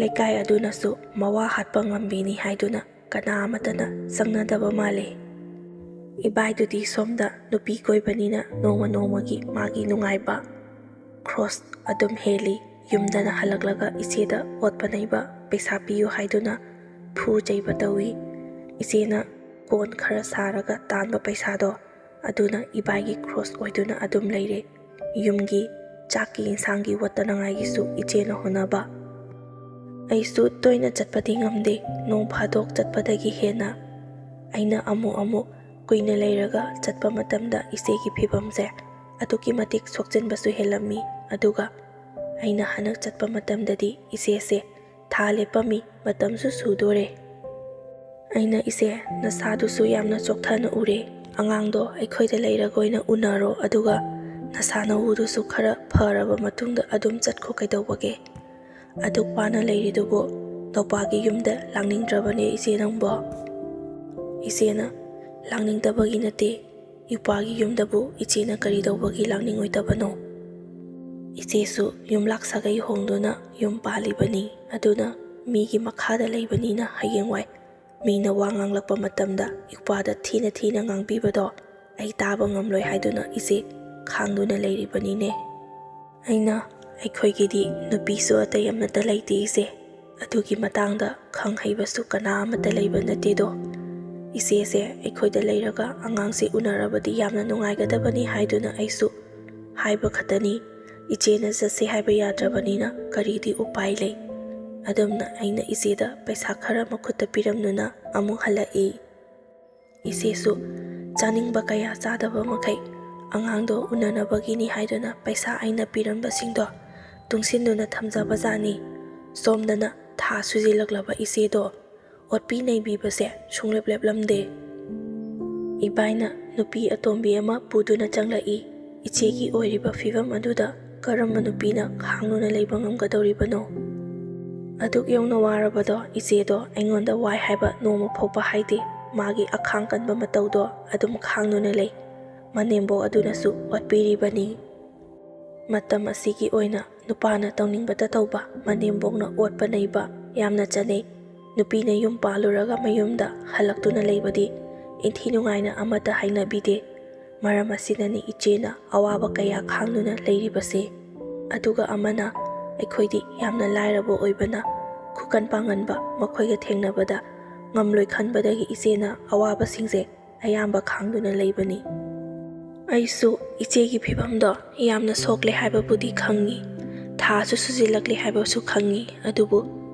ꯂꯩꯀꯥꯏ ꯑꯗꯨꯅꯁꯨ ꯃꯋꯥ ꯍꯥꯠꯄ ꯉꯝꯕꯤꯅꯤ ꯍꯥꯏꯗꯨꯅ ꯀꯅꯥ ꯑꯃꯠꯇꯅ ꯆꯪꯅꯗꯕ ꯃꯥꯜꯂꯤ꯫ ꯏꯕꯥꯏꯗꯨꯗꯤ ꯁꯣꯝꯗ ꯅꯨꯄꯤ ꯀꯣꯏꯕꯅꯤꯅ ꯅꯣꯡꯃ ꯅꯣꯡꯃꯒꯤ ꯃꯥꯒꯤ ꯅꯨꯡꯉꯥꯏꯕ ꯈ꯭ꯔꯣꯁ ꯑꯗꯨꯝ ꯍꯦꯜꯂꯤ꯫ ꯌꯨꯝꯗꯅ ꯍꯜꯂꯛꯂꯒ ꯏꯆꯦꯗ ꯑꯣꯠꯄ ꯅꯩꯕ, ꯄꯩꯁꯥ ꯄꯤꯌꯨ ꯍꯥꯏꯗꯨꯅ ꯐꯨ ꯆꯩꯕ ꯇꯧꯏ꯫ ꯏꯆꯦꯅ ꯀꯣꯟ ꯈꯔ ꯁꯥꯔꯒ ꯇꯥꯟꯕ ꯄꯩꯁꯥꯗꯣ ꯑꯗꯨꯅ ꯏꯕꯥꯏꯒꯤ ꯈ꯭ꯔꯣꯁ ꯑꯣꯏꯗꯨꯅ ꯑꯗꯨꯝ ꯂꯩꯔꯦ꯫ ꯌꯨꯝꯒꯤ ꯆꯥꯛꯀꯤ ꯏꯟꯁꯥꯡꯒꯤ ꯋꯥꯠꯇꯅꯉꯥꯏꯒꯤꯁꯨ ꯏꯆꯦꯅ ꯍꯣꯠꯅꯕ꯫ ꯑꯩꯁꯨ ꯇꯣꯏꯅ ꯆꯠꯄꯗꯤ ꯉꯝꯗꯦ, ꯅꯣꯡ ꯐꯥꯗꯣꯛ ꯆꯠꯄꯗꯒꯤ ꯍꯦꯟꯅ꯫ ꯑꯩꯅ ꯑꯃꯨꯛ ꯑꯃꯨꯛ ꯀꯨꯏꯅ ꯂꯩꯔꯒ ꯆꯠꯄ ꯃꯇꯝꯗ ꯏꯆꯦꯒꯤ ꯐꯤꯕꯝꯁꯦ ꯑꯗꯨꯛꯀꯤ ꯃꯇꯤꯛ ꯁꯣꯛꯆꯤꯟꯕꯁꯨ ꯍꯦꯜꯂꯝꯃꯤ꯫ ꯑꯗꯨꯒ ꯑꯩꯅ ꯍꯟꯗꯛ ꯆꯠꯄ ꯃꯇꯝꯗꯗꯤ ꯏꯆꯦꯁꯦ ꯊꯥ ꯂꯦꯞꯄꯝꯃꯤ, ꯃꯇꯝꯁꯨ ꯁꯨꯗꯣꯔꯦ꯫ ꯑꯩꯅ, "ꯏꯆꯦ, ꯅꯁꯥꯗꯨꯁꯨ ꯌꯥꯝꯅ ꯆꯣꯛꯊꯅ ꯎꯔꯦ꯫ ꯑꯉꯥꯡꯗꯣ ꯑꯩꯈꯣꯏꯗ ꯂꯩꯔꯒ ꯑꯣꯏꯅ ꯎꯅꯔꯣ, ꯑꯗꯨꯒ ꯅꯁꯥ ꯅꯎꯗꯨꯁꯨ ꯈꯔ ꯐꯔꯕ ꯃꯇꯨꯡꯗ ꯑꯗꯨꯝ ꯆꯠꯈꯣ, ꯀꯩꯗꯧꯕꯒꯦ? ꯑꯗꯨꯛ ꯋꯥꯅ ꯂꯩꯔꯤꯗꯨꯕꯨ ꯅꯧꯄꯥꯒꯤ ꯌꯨꯝꯗ ꯂꯥꯛꯅꯤꯡꯗ꯭ꯔꯕꯅꯦ ꯏꯆꯦ ꯅꯪꯕꯣ?" ꯏꯆꯦꯅ, "ꯂꯥꯛꯅꯤꯡꯗꯕꯒꯤ ꯅꯠꯇꯦ, ꯏꯄ꯭ꯋꯥꯒꯤ ꯌꯨꯝꯗꯕꯨ ꯏꯆꯦꯅ ꯀꯔꯤ ꯇꯧꯕꯒꯤ ꯂꯥꯛꯅꯤꯡꯉꯣꯏꯗꯕꯅꯣ? ꯏꯆꯦꯁꯨ ꯌꯨꯝꯂꯥꯛ ꯁꯥꯒꯩ ꯍꯣꯡꯗꯨꯅ ꯌꯨꯝ ꯄꯥꯜꯂꯤꯕꯅꯤ, ꯑꯗꯨꯅ ꯃꯤꯒꯤ ꯃꯈꯥꯗ ꯂꯩꯕꯅꯤꯅ ꯍꯌꯦꯡꯋꯥꯏ ꯃꯤꯅ ꯋꯥ ꯉꯥꯡꯂꯛꯄ ꯃꯇꯝꯗ ꯏꯄ꯭ꯋꯥꯗ ꯊꯤꯅ ꯊꯤꯅ ꯉꯥꯡꯕꯤꯕꯗꯣ ꯑꯩ ꯇꯥꯕ ꯉꯝꯂꯣꯏ ꯍꯥꯏꯗꯨꯅ ꯏꯆꯦ ꯈꯥꯡꯗꯨꯅ ꯂꯩꯔꯤꯕꯅꯤꯅꯦ꯫" ꯑꯩꯅ, "ꯑꯩꯈꯣꯏꯒꯤꯗꯤ ꯅꯨꯄꯤꯁꯨ ꯑꯇꯩ ꯑꯃꯠꯇ ꯂꯩꯇꯦ ꯏꯆꯦ꯫ ꯑꯗꯨꯒꯤ ꯃꯇꯥꯡꯗ ꯈꯪ ꯍꯩꯕꯁꯨ ꯀꯅꯥ ꯑꯃꯠꯇ ꯂꯩꯕ ꯅꯠꯇꯦꯗꯣ꯫ ꯏꯆꯦꯁꯦ ꯑꯩꯈꯣꯏꯗ ꯂꯩꯔꯒ ꯑꯉꯥꯡꯁꯦ ꯎꯅꯔꯕꯗꯤ ꯌꯥꯝꯅ ꯅꯨꯡꯉꯥꯏꯒꯗꯕꯅꯤ ꯍꯥꯏꯗꯨꯅ ꯑꯩꯁꯨ ꯍꯥꯏꯕ ꯈꯛꯇꯅꯤ꯫ ꯏꯆꯦꯅ ꯆꯠꯁꯦ ꯍꯥꯏꯕ ꯌꯥꯗ꯭ꯔꯕꯅꯤꯅ ꯀꯔꯤꯗꯤ ꯎꯄꯥꯏ ꯂꯩ?" ꯑꯗꯨꯝꯅ ꯑꯩꯅ ꯏꯆꯦꯗ ꯄꯩꯁꯥ ꯈꯔ ꯃꯈꯨꯠꯇ ꯄꯤꯔꯝꯗꯨꯅ ꯑꯃꯨꯛ ꯍꯜꯂꯛꯏ꯫ ꯏꯆꯦꯁꯨ ꯆꯥꯅꯤꯡꯕ ꯀꯌꯥ ꯆꯥꯗꯕ ꯃꯈꯩ ꯑꯉꯥꯡꯗꯣ ꯎꯅꯅꯕꯒꯤꯅꯤ ꯍꯥꯏꯗꯨꯅ ꯄꯩꯁꯥ ꯑꯩꯅ ꯄꯤꯔꯝꯕꯁꯤꯡꯗꯣ ꯇꯨꯡꯁꯤꯟꯗꯨꯅ ꯊꯝꯖꯕꯖꯥꯠꯅꯤ꯫ ꯁꯣꯝꯗꯅ ꯊꯥ ꯁꯨꯖꯤꯜꯂꯛꯂꯕ ꯏꯆꯦꯗꯣ ꯑꯣꯠꯄꯤ ꯅꯩꯕꯤꯕꯁꯦ ꯁꯨꯡꯂꯦꯞ ꯂꯦꯞꯂꯝꯗꯦ꯫ ꯏꯕꯥꯏꯅ ꯅꯨꯄꯤ ꯑꯇꯣꯝꯕꯤ ꯑꯃ ꯄꯨꯗꯨꯅ ꯆꯪꯂꯛꯏ꯫ ꯏꯆꯦꯒꯤ ꯑꯣꯏꯔꯤꯕ ꯐꯤꯕꯝ ꯑꯗꯨꯗ ꯀꯔꯝꯕ ꯅꯨꯄꯤꯅ ꯈꯥꯡꯗꯨꯅ ꯂꯩꯕ ꯉꯝꯒꯗꯧꯔꯤꯕꯅꯣ? ꯑꯗꯨꯛ ꯌꯧꯅ ꯋꯥꯔꯕꯗꯣ ꯏꯆꯦꯗꯣ ꯑꯩꯉꯣꯟꯗ ꯋꯥꯏ ꯍꯥꯏꯕ ꯅꯣꯡꯃ ꯐꯥꯎꯕ ꯍꯥꯏꯗꯦ꯫ ꯃꯥꯒꯤ ꯑꯈꯥꯡ ꯀꯟꯕ ꯃꯇꯧꯗꯣ ꯑꯗꯨꯝ ꯈꯥꯡꯗꯨꯅ ꯂꯩ꯫ ꯃꯅꯦꯝꯕꯣꯛ ꯑꯗꯨꯅꯁꯨ ꯑꯣꯠꯄꯤꯔꯤꯕꯅꯤ꯫ ꯃꯇꯝ ꯑꯁꯤꯒꯤ ꯑꯣꯏꯅ ꯅꯨꯄꯥꯅ ꯇꯧꯅꯤꯡꯕꯇ ꯇꯧꯕ, ꯃꯅꯦꯝꯕꯣꯛꯅ ꯑꯣꯠꯄ ꯅꯩꯕ ꯌꯥꯝꯅ ꯆꯠꯅꯩ꯫ ꯅꯨꯄꯤꯅ ꯌꯨꯝ ꯄꯥꯜꯂꯨꯔꯒ ꯃꯌꯨꯝꯗ ꯍꯜꯂꯛꯇꯨꯅ ꯂꯩꯕꯗꯤ ꯏꯟꯊꯤ ꯅꯨꯡꯉꯥꯏꯅ ꯑꯃꯠꯇ ꯍꯥꯏꯅꯕꯤꯗꯦ꯫ ꯃꯔꯝ ꯑꯁꯤꯅꯅꯤ ꯏꯆꯦꯅ ꯑꯋꯥꯕ ꯀꯌꯥ ꯈꯥꯡꯗꯨꯅ ꯂꯩꯔꯤꯕꯁꯦ꯫ ꯑꯗꯨꯒ ꯑꯃꯅ, ꯑꯩꯈꯣꯏꯗꯤ ꯌꯥꯝꯅ ꯂꯥꯏꯔꯕ ꯑꯣꯏꯕꯅ ꯈꯨꯀꯟ ꯄꯥꯡꯒꯟꯕ ꯃꯈꯣꯏꯒ ꯊꯦꯡꯅꯕꯗ ꯉꯝꯂꯣꯏ ꯈꯟꯕꯗꯒꯤ ꯏꯆꯦꯅ ꯑꯋꯥꯕꯁꯤꯡꯁꯦ ꯑꯌꯥꯝꯕ ꯈꯥꯡꯗꯨꯅ ꯂꯩꯕꯅꯤ꯫ ꯑꯩꯁꯨ ꯏꯆꯦꯒꯤ ꯐꯤꯕꯝꯗꯣ ꯌꯥꯝꯅ ꯁꯣꯛꯂꯦ ꯍꯥꯏꯕꯕꯨꯗꯤ ꯈꯪꯉꯤ꯫ ꯊꯥꯁꯨ ꯁꯨꯖꯤꯜꯂꯛꯂꯦ ꯍꯥꯏꯕꯁꯨ ꯈꯪꯉꯤ꯫ ꯑꯗꯨꯕꯨ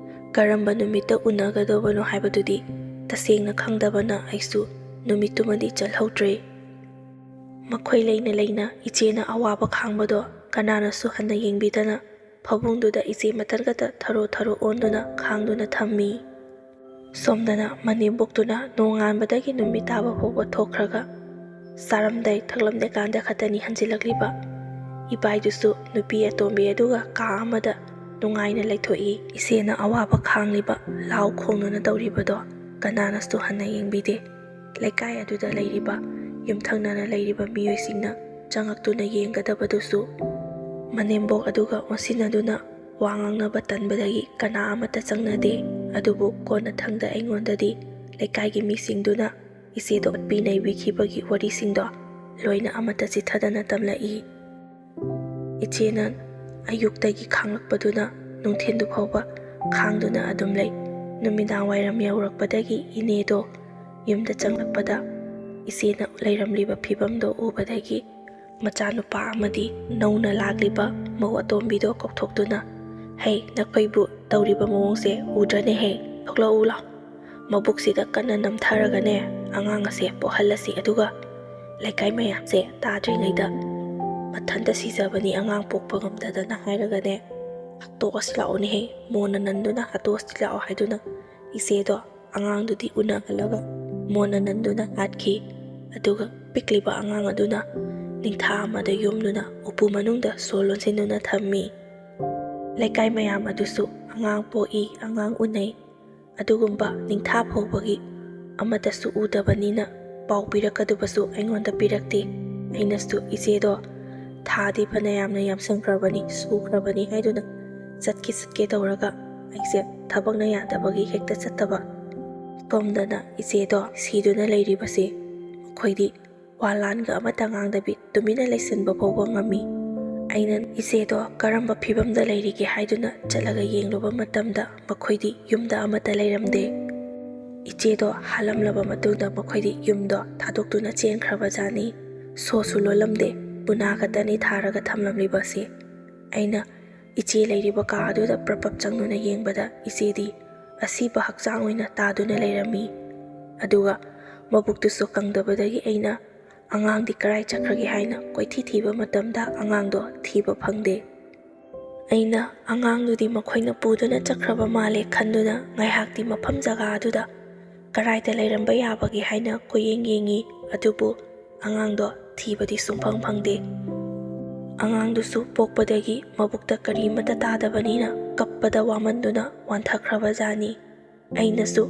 ꯀꯔꯝꯕ ꯅꯨꯃꯤꯠꯇ ꯎꯅꯒꯗꯧꯕꯅꯣ ꯍꯥꯏꯕꯗꯨꯗꯤ ꯇꯁꯦꯡꯅ ꯈꯪꯗꯕꯅ ꯑꯩꯁꯨ ꯅꯨꯃꯤꯠꯇꯨꯃꯗꯤ ꯆꯠꯍꯧꯗ꯭ꯔꯦ꯫ ꯃꯈꯣꯏ ꯂꯩꯅ ꯂꯩꯅ ꯏꯆꯦꯅ ꯑꯋꯥꯕ ꯈꯥꯡꯕꯗꯣ ꯀꯅꯥꯅꯁꯨ ꯍꯟꯅ ꯌꯦꯡꯕꯤꯗꯅ ꯐꯃꯨꯡꯗꯨꯗ ꯏꯆꯦ ꯃꯊꯟꯈꯛꯇ ꯊꯔꯣ ꯊꯔꯣ ꯑꯣꯟꯗꯨꯅ ꯈꯥꯡꯗꯨꯅ ꯊꯝꯃꯤ꯫ ꯁꯣꯝꯗꯅ ꯃꯅꯦꯝꯕꯣꯛꯇꯨꯅ ꯅꯣꯡꯉꯥꯟꯕꯗꯒꯤ ꯅꯨꯃꯤꯠ ꯇꯥꯕ ꯐꯥꯎꯕ ꯊꯣꯛꯈ꯭ꯔꯒ ꯆꯥꯔꯝꯗꯥꯏ ꯊꯛꯂꯝꯗꯥꯏ ꯀꯥꯟꯗ ꯈꯛꯇꯅꯤ ꯍꯟꯖꯤꯜꯂꯛꯂꯤꯕ꯫ ꯏꯕꯥꯏꯗꯨꯁꯨ ꯅꯨꯄꯤ ꯑꯇꯣꯝꯕꯤ ꯑꯗꯨꯒ ꯀꯥ ꯑꯃꯗ ꯅꯨꯡꯉꯥꯏꯅ ꯂꯩꯊꯣꯛꯏ꯫ ꯏꯆꯦꯅ ꯑꯋꯥꯕ ꯈꯥꯡꯂꯤꯕ, ꯂꯥꯎ ꯈꯣꯡꯗꯨꯅ ꯇꯧꯔꯤꯕꯗꯣ ꯀꯅꯥꯅꯁꯨ ꯍꯟꯅ ꯌꯦꯡꯕꯤꯗꯦ꯫ ꯂꯩꯀꯥꯏ ꯑꯗꯨꯗ ꯂꯩꯔꯤꯕ, ꯌꯨꯝꯊꯪꯅꯅ ꯂꯩꯔꯤꯕ ꯃꯤꯑꯣꯏꯁꯤꯡꯅ ꯆꯪꯉꯛꯇꯨꯅ ꯌꯦꯡꯒꯗꯕꯗꯨꯁꯨ ꯃꯅꯦꯝꯕꯣꯛ ꯑꯗꯨꯒ ꯑꯣꯟꯁꯤꯟꯅꯗꯨꯅ ꯋꯥ ꯉꯥꯡꯅꯕ ꯇꯟꯕꯗꯒꯤ ꯀꯅꯥ ꯑꯃꯠꯇ ꯆꯪꯅꯗꯦ꯫ ꯑꯗꯨꯕꯨ ꯀꯣꯟꯅꯊꯪꯗ ꯑꯩꯉꯣꯟꯗꯗꯤ ꯂꯩꯀꯥꯏꯒꯤ ꯃꯤꯁꯤꯡꯗꯨꯅ ꯏꯆꯦꯗ ꯑꯣꯠꯄꯤ ꯅꯩꯕꯤꯈꯤꯕꯒꯤ ꯋꯥꯔꯤꯁꯤꯡꯗꯣ ꯂꯣꯏꯅ ꯑꯃꯠꯇ ꯆꯤꯊꯗꯅ ꯇꯝꯂꯛꯏ꯫ ꯏꯆꯦꯅ ꯑꯌꯨꯛꯇꯒꯤ ꯈꯥꯡꯂꯛꯄꯗꯨꯅ ꯅꯨꯡꯊꯤꯜꯗꯨ ꯐꯥꯎꯕ ꯈꯥꯡꯗꯨꯅ ꯑꯗꯨꯝ ꯂꯩ꯫ ꯅꯨꯃꯤꯗꯥꯡ ꯋꯥꯏꯔꯝ ꯌꯧꯔꯛꯄꯗꯒꯤ ꯏꯅꯦꯗꯣ ꯌꯨꯝꯗ ꯆꯪꯂꯛꯄꯗ ꯏꯆꯦꯅ ꯂꯩꯔꯝꯂꯤꯕ ꯐꯤꯕꯝꯗꯣ ꯎꯕꯗꯒꯤ ꯃꯆꯥꯅꯨꯄꯥ ꯑꯃꯗꯤ ꯅꯧꯅ ꯂꯥꯛꯂꯤꯕ ꯃꯧ ꯑꯇꯣꯝꯕꯤꯗꯣ ꯀꯧꯊꯣꯛꯇꯨꯅ, "ꯍꯩ, ꯅꯈꯣꯏꯕꯨ ꯇꯧꯔꯤꯕ ꯃꯑꯣꯡꯁꯦ ꯎꯗ꯭ꯔꯅꯦꯍꯦ? ꯊꯣꯛꯂꯛꯎ ꯂꯥꯎ꯫ ꯃꯕꯨꯛꯁꯤꯗ ꯀꯟꯅ ꯅꯝꯊꯔꯒꯅꯦ, ꯑꯉꯥꯡ ꯑꯁꯦ ꯄꯣꯛꯍꯜꯂꯁꯤ, ꯑꯗꯨꯒ ꯂꯩꯀꯥꯏ ꯃꯌꯥꯝꯁꯦ ꯇꯥꯗ꯭ꯔꯤꯉꯩꯗ ꯃꯊꯟꯇ ꯁꯤꯖꯕꯅꯤ ꯑꯉꯥꯡ ꯄꯣꯛꯄ ꯉꯝꯗꯗꯅ ꯍꯥꯏꯔꯒꯅꯦ, "ꯍꯥꯠꯇꯣꯛꯑꯁꯤ ꯂꯥꯛꯑꯣꯅꯦꯍꯦ, ꯃꯣꯟꯅ ꯅꯟꯗꯨꯅ ꯍꯥꯠꯇꯣꯛꯑꯁꯤ ꯂꯥꯛꯑꯣ" ꯍꯥꯏꯗꯨꯅ ꯏꯆꯦꯗꯣ ꯑꯉꯥꯡꯗꯨꯗꯤ ꯎꯅꯍꯜꯂꯒ ꯃꯣꯟꯅ ꯅꯟꯗꯨꯅ ꯍꯥꯠꯈꯤ꯫ ꯑꯗꯨꯒ ꯄꯤꯛꯂꯤꯕ ꯑꯉꯥꯡ ꯑꯗꯨꯅ ꯅꯤꯡꯊꯥ ꯑꯃꯗ ꯌꯣꯝꯗꯨꯅ ꯎꯄꯨ ꯃꯅꯨꯡꯗ ꯁꯣ ꯂꯣꯟꯁꯤꯟꯗꯨꯅ ꯊꯝꯃꯤ꯫ ꯂꯩꯀꯥꯏ ꯃꯌꯥꯝ ꯑꯗꯨꯁꯨ ꯑꯉꯥꯡ ꯄꯣꯛꯏ, ꯑꯉꯥꯡ ꯎꯅꯩ, ꯑꯗꯨꯒꯨꯝꯕ ꯅꯤꯡꯊꯥ ꯐꯥꯎꯕꯒꯤ ꯑꯃꯠꯇꯁꯨ ꯎꯗꯕꯅꯤꯅ ꯄꯥꯎ ꯄꯤꯔꯛꯀꯗꯕꯁꯨ ꯑꯩꯉꯣꯟꯗ ꯄꯤꯔꯛꯇꯦ꯫ ꯑꯩꯅꯁꯨ ꯏꯆꯦꯗꯣ ꯊꯥꯗꯤ ꯐꯅꯌꯥꯝꯅ ꯌꯥꯝꯁꯟꯈ꯭ꯔꯕꯅꯤ, ꯁꯨꯈ꯭ꯔꯕꯅꯤ ꯍꯥꯏꯗꯨꯅ ꯆꯠꯀꯦ ꯆꯠꯀꯦ ꯇꯧꯔꯒ ꯑꯩꯁꯦ ꯊꯕꯛꯅ ꯌꯥꯗꯕꯒꯤ ꯍꯦꯛꯇ ꯆꯠꯇꯕ꯫ ꯁꯣꯝꯗꯅ ꯏꯆꯦꯗꯣ ꯁꯤꯗꯨꯅ ꯂꯩꯔꯤꯕꯁꯦ ꯃꯈꯣꯏꯗꯤ ꯋꯥ ꯂꯥꯟꯒ ꯑꯃꯠꯇ ꯉꯥꯡꯗꯕꯤ ꯇꯨꯃꯤꯟꯅ ꯂꯩꯁꯤꯟꯕ ꯐꯥꯎꯕ ꯉꯝꯃꯤ꯫ ꯑꯩꯅ ꯏꯆꯦꯗꯣ ꯀꯔꯝꯕ ꯐꯤꯕꯝꯗ ꯂꯩꯔꯤꯒꯦ ꯍꯥꯏꯗꯨꯅ ꯆꯠꯂꯒ ꯌꯦꯡꯂꯨꯕ ꯃꯇꯝꯗ ꯃꯈꯣꯏꯗꯤ ꯌꯨꯝꯗ ꯑꯃꯠꯇ ꯂꯩꯔꯝꯗꯦ꯫ ꯏꯆꯦꯗꯣ ꯍꯥꯠꯂꯝꯂꯕ ꯃꯇꯨꯡꯗ ꯃꯈꯣꯏꯗꯤ ꯌꯨꯝꯗꯣ ꯊꯥꯗꯣꯛꯇꯨꯅ ꯆꯦꯟꯈ꯭ꯔꯕ ꯖꯥꯠꯅꯤ꯫ ꯁꯣꯁꯨ ꯂꯣꯜꯂꯝꯗꯦ, ꯄꯨꯅꯥ ꯈꯛꯇꯅꯤ ꯊꯥꯔꯒ ꯊꯝꯂꯝꯂꯤꯕꯁꯦ꯫ ꯑꯩꯅ ꯏꯆꯦ ꯂꯩꯔꯤꯕ ꯀꯥ ꯑꯗꯨꯗ ꯄ꯭ꯔꯞ ꯄ꯭ꯔꯞ ꯆꯪꯗꯨꯅ ꯌꯦꯡꯕꯗ ꯏꯆꯦꯗꯤ ꯑꯁꯤꯕ ꯍꯛꯆꯥꯡ ꯑꯣꯏꯅ ꯇꯥꯗꯨꯅ ꯂꯩꯔꯝꯃꯤ꯫ ꯑꯗꯨꯒ ꯃꯕꯨꯛꯇꯨꯁꯨ ꯀꯪꯗꯕꯗꯒꯤ ꯑꯩꯅ ꯑꯉꯥꯡꯗꯤ ꯀꯔꯥꯏ ꯆꯠꯈ꯭ꯔꯒꯦ ꯍꯥꯏꯅ ꯀꯣꯏꯊꯤ ꯊꯤꯕ ꯃꯇꯝꯗ ꯑꯉꯥꯡꯗꯣ ꯊꯤꯕ ꯐꯪꯗꯦ꯫ ꯑꯩꯅ ꯑꯉꯥꯡꯗꯨꯗꯤ ꯃꯈꯣꯏꯅ ꯄꯨꯗꯨꯅ ꯆꯠꯈ꯭ꯔꯕ ꯃꯥꯜꯂꯦ ꯈꯟꯗꯨꯅ ꯉꯥꯏꯍꯥꯛꯇꯤ ꯃꯐꯝ ꯖꯒꯥ ꯑꯗꯨꯗ ꯀꯔꯥꯏꯗ ꯂꯩꯔꯝꯕ ꯌꯥꯕꯒꯦ ꯍꯥꯏꯅ ꯀꯣꯏꯌꯦꯡ ꯌꯦꯡꯉꯤ꯫ ꯑꯗꯨꯕꯨ ꯑꯉꯥꯡꯗꯣ ꯊꯤꯕꯗꯤ ꯁꯨꯡꯐꯪ ꯐꯪꯗꯦ꯫ ꯑꯉꯥꯡꯗꯨꯁꯨ ꯄꯣꯛꯄꯗꯒꯤ ꯃꯕꯨꯛꯇ ꯀꯔꯤꯃꯠꯇ ꯇꯥꯗꯕꯅꯤꯅ ꯀꯞꯄꯗ ꯋꯥꯃꯟꯗꯨꯅ ꯋꯥꯟꯊꯈ꯭ꯔꯕ ꯖꯥꯠꯅꯤ꯫ ꯑꯩꯅꯁꯨ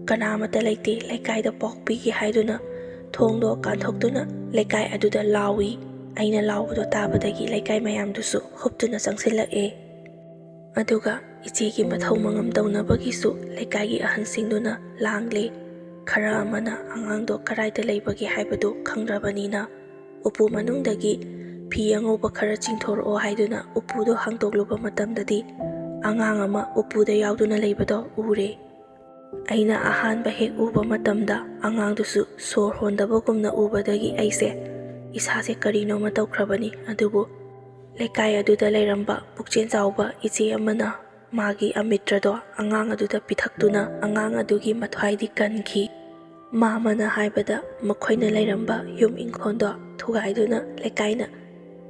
"ꯀꯅꯥꯃꯠꯇ ꯂꯩꯇꯦ, ꯂꯩꯀꯥꯏꯗ ꯄꯥꯎ ꯄꯤꯒꯦ" ꯍꯥꯏꯗꯨꯅ ꯊꯣꯡꯗꯣ ꯀꯥꯟꯊꯣꯛꯇꯨꯅ ꯂꯩꯀꯥꯏ ꯑꯗꯨꯗ ꯂꯥꯎꯏ꯫ ꯑꯩꯅ ꯂꯥꯎꯕꯗꯣ ꯇꯥꯕꯗꯒꯤ ꯂꯩꯀꯥꯏ ꯃꯌꯥꯝꯗꯨꯁꯨ ꯍꯨꯞꯇꯨꯅ ꯆꯪꯁꯤꯜꯂꯛꯑꯦ꯫ ꯑꯗꯨꯒ ꯏꯆꯦꯒꯤ ꯃꯊꯧ ꯃꯉꯝ ꯇꯧꯅꯕꯒꯤꯁꯨ ꯂꯩꯀꯥꯏꯒꯤ ꯑꯍꯟꯁꯤꯡꯗꯨꯅ ꯂꯥꯡꯂꯦ꯫ ꯈꯔ ꯑꯃꯅ ꯑꯉꯥꯡꯗꯣ ꯀꯔꯥꯏꯗ ꯂꯩꯕꯒꯦ ꯍꯥꯏꯕꯗꯨ ꯈꯪꯗ꯭ꯔꯕꯅꯤꯅ ꯎꯄꯨ ꯃꯅꯨꯡꯗꯒꯤ ꯐꯤ ꯑꯉꯧꯕ ꯈꯔ ꯆꯤꯡꯊꯣꯔꯛꯑꯣ ꯍꯥꯏꯗꯨꯅ ꯎꯄꯨꯗꯣ ꯍꯥꯡꯗꯣꯛꯂꯨꯕ ꯃꯇꯝꯗꯗꯤ ꯑꯉꯥꯡ ꯑꯃ ꯎꯄꯨꯗ ꯌꯥꯎꯗꯨꯅ ꯂꯩꯕꯗꯣ ꯎꯔꯦ꯫ ꯑꯩꯅ ꯑꯍꯥꯟꯕ ꯍꯦꯛ ꯎꯕ ꯃꯇꯝꯗ ꯑꯉꯥꯡꯗꯨꯁꯨ ꯁꯣꯔ ꯍꯣꯟꯗꯕꯒꯨꯝꯅ ꯎꯕꯗꯒꯤ ꯑꯩꯁꯦ ꯏꯁꯥꯁꯦ ꯀꯔꯤꯅꯣꯃ ꯇꯧꯈ꯭ꯔꯕꯅꯤ꯫ ꯑꯗꯨꯕꯨ ꯂꯩꯀꯥꯏ ꯑꯗꯨꯗ ꯂꯩꯔꯝꯕ ꯄꯨꯛꯆꯦꯜ ꯆꯥꯎꯕ ꯏꯆꯦ ꯑꯃꯅ ꯃꯥꯒꯤ ꯑꯃꯤꯇ꯭ꯔꯗꯣ ꯑꯉꯥꯡ ꯑꯗꯨꯗ ꯄꯤꯊꯛꯇꯨꯅ ꯑꯉꯥꯡ ꯑꯗꯨꯒꯤ ꯃꯊ꯭ꯋꯥꯏꯗꯤ ꯀꯟꯈꯤ꯫ ꯃꯥꯃꯅ ꯍꯥꯏꯕꯗ ꯃꯈꯣꯏꯅ ꯂꯩꯔꯝꯕ ꯌꯨꯝ ꯏꯪꯈꯣꯜꯗꯣ ꯊꯨꯒꯥꯏꯗꯨꯅ ꯂꯩꯀꯥꯏꯅ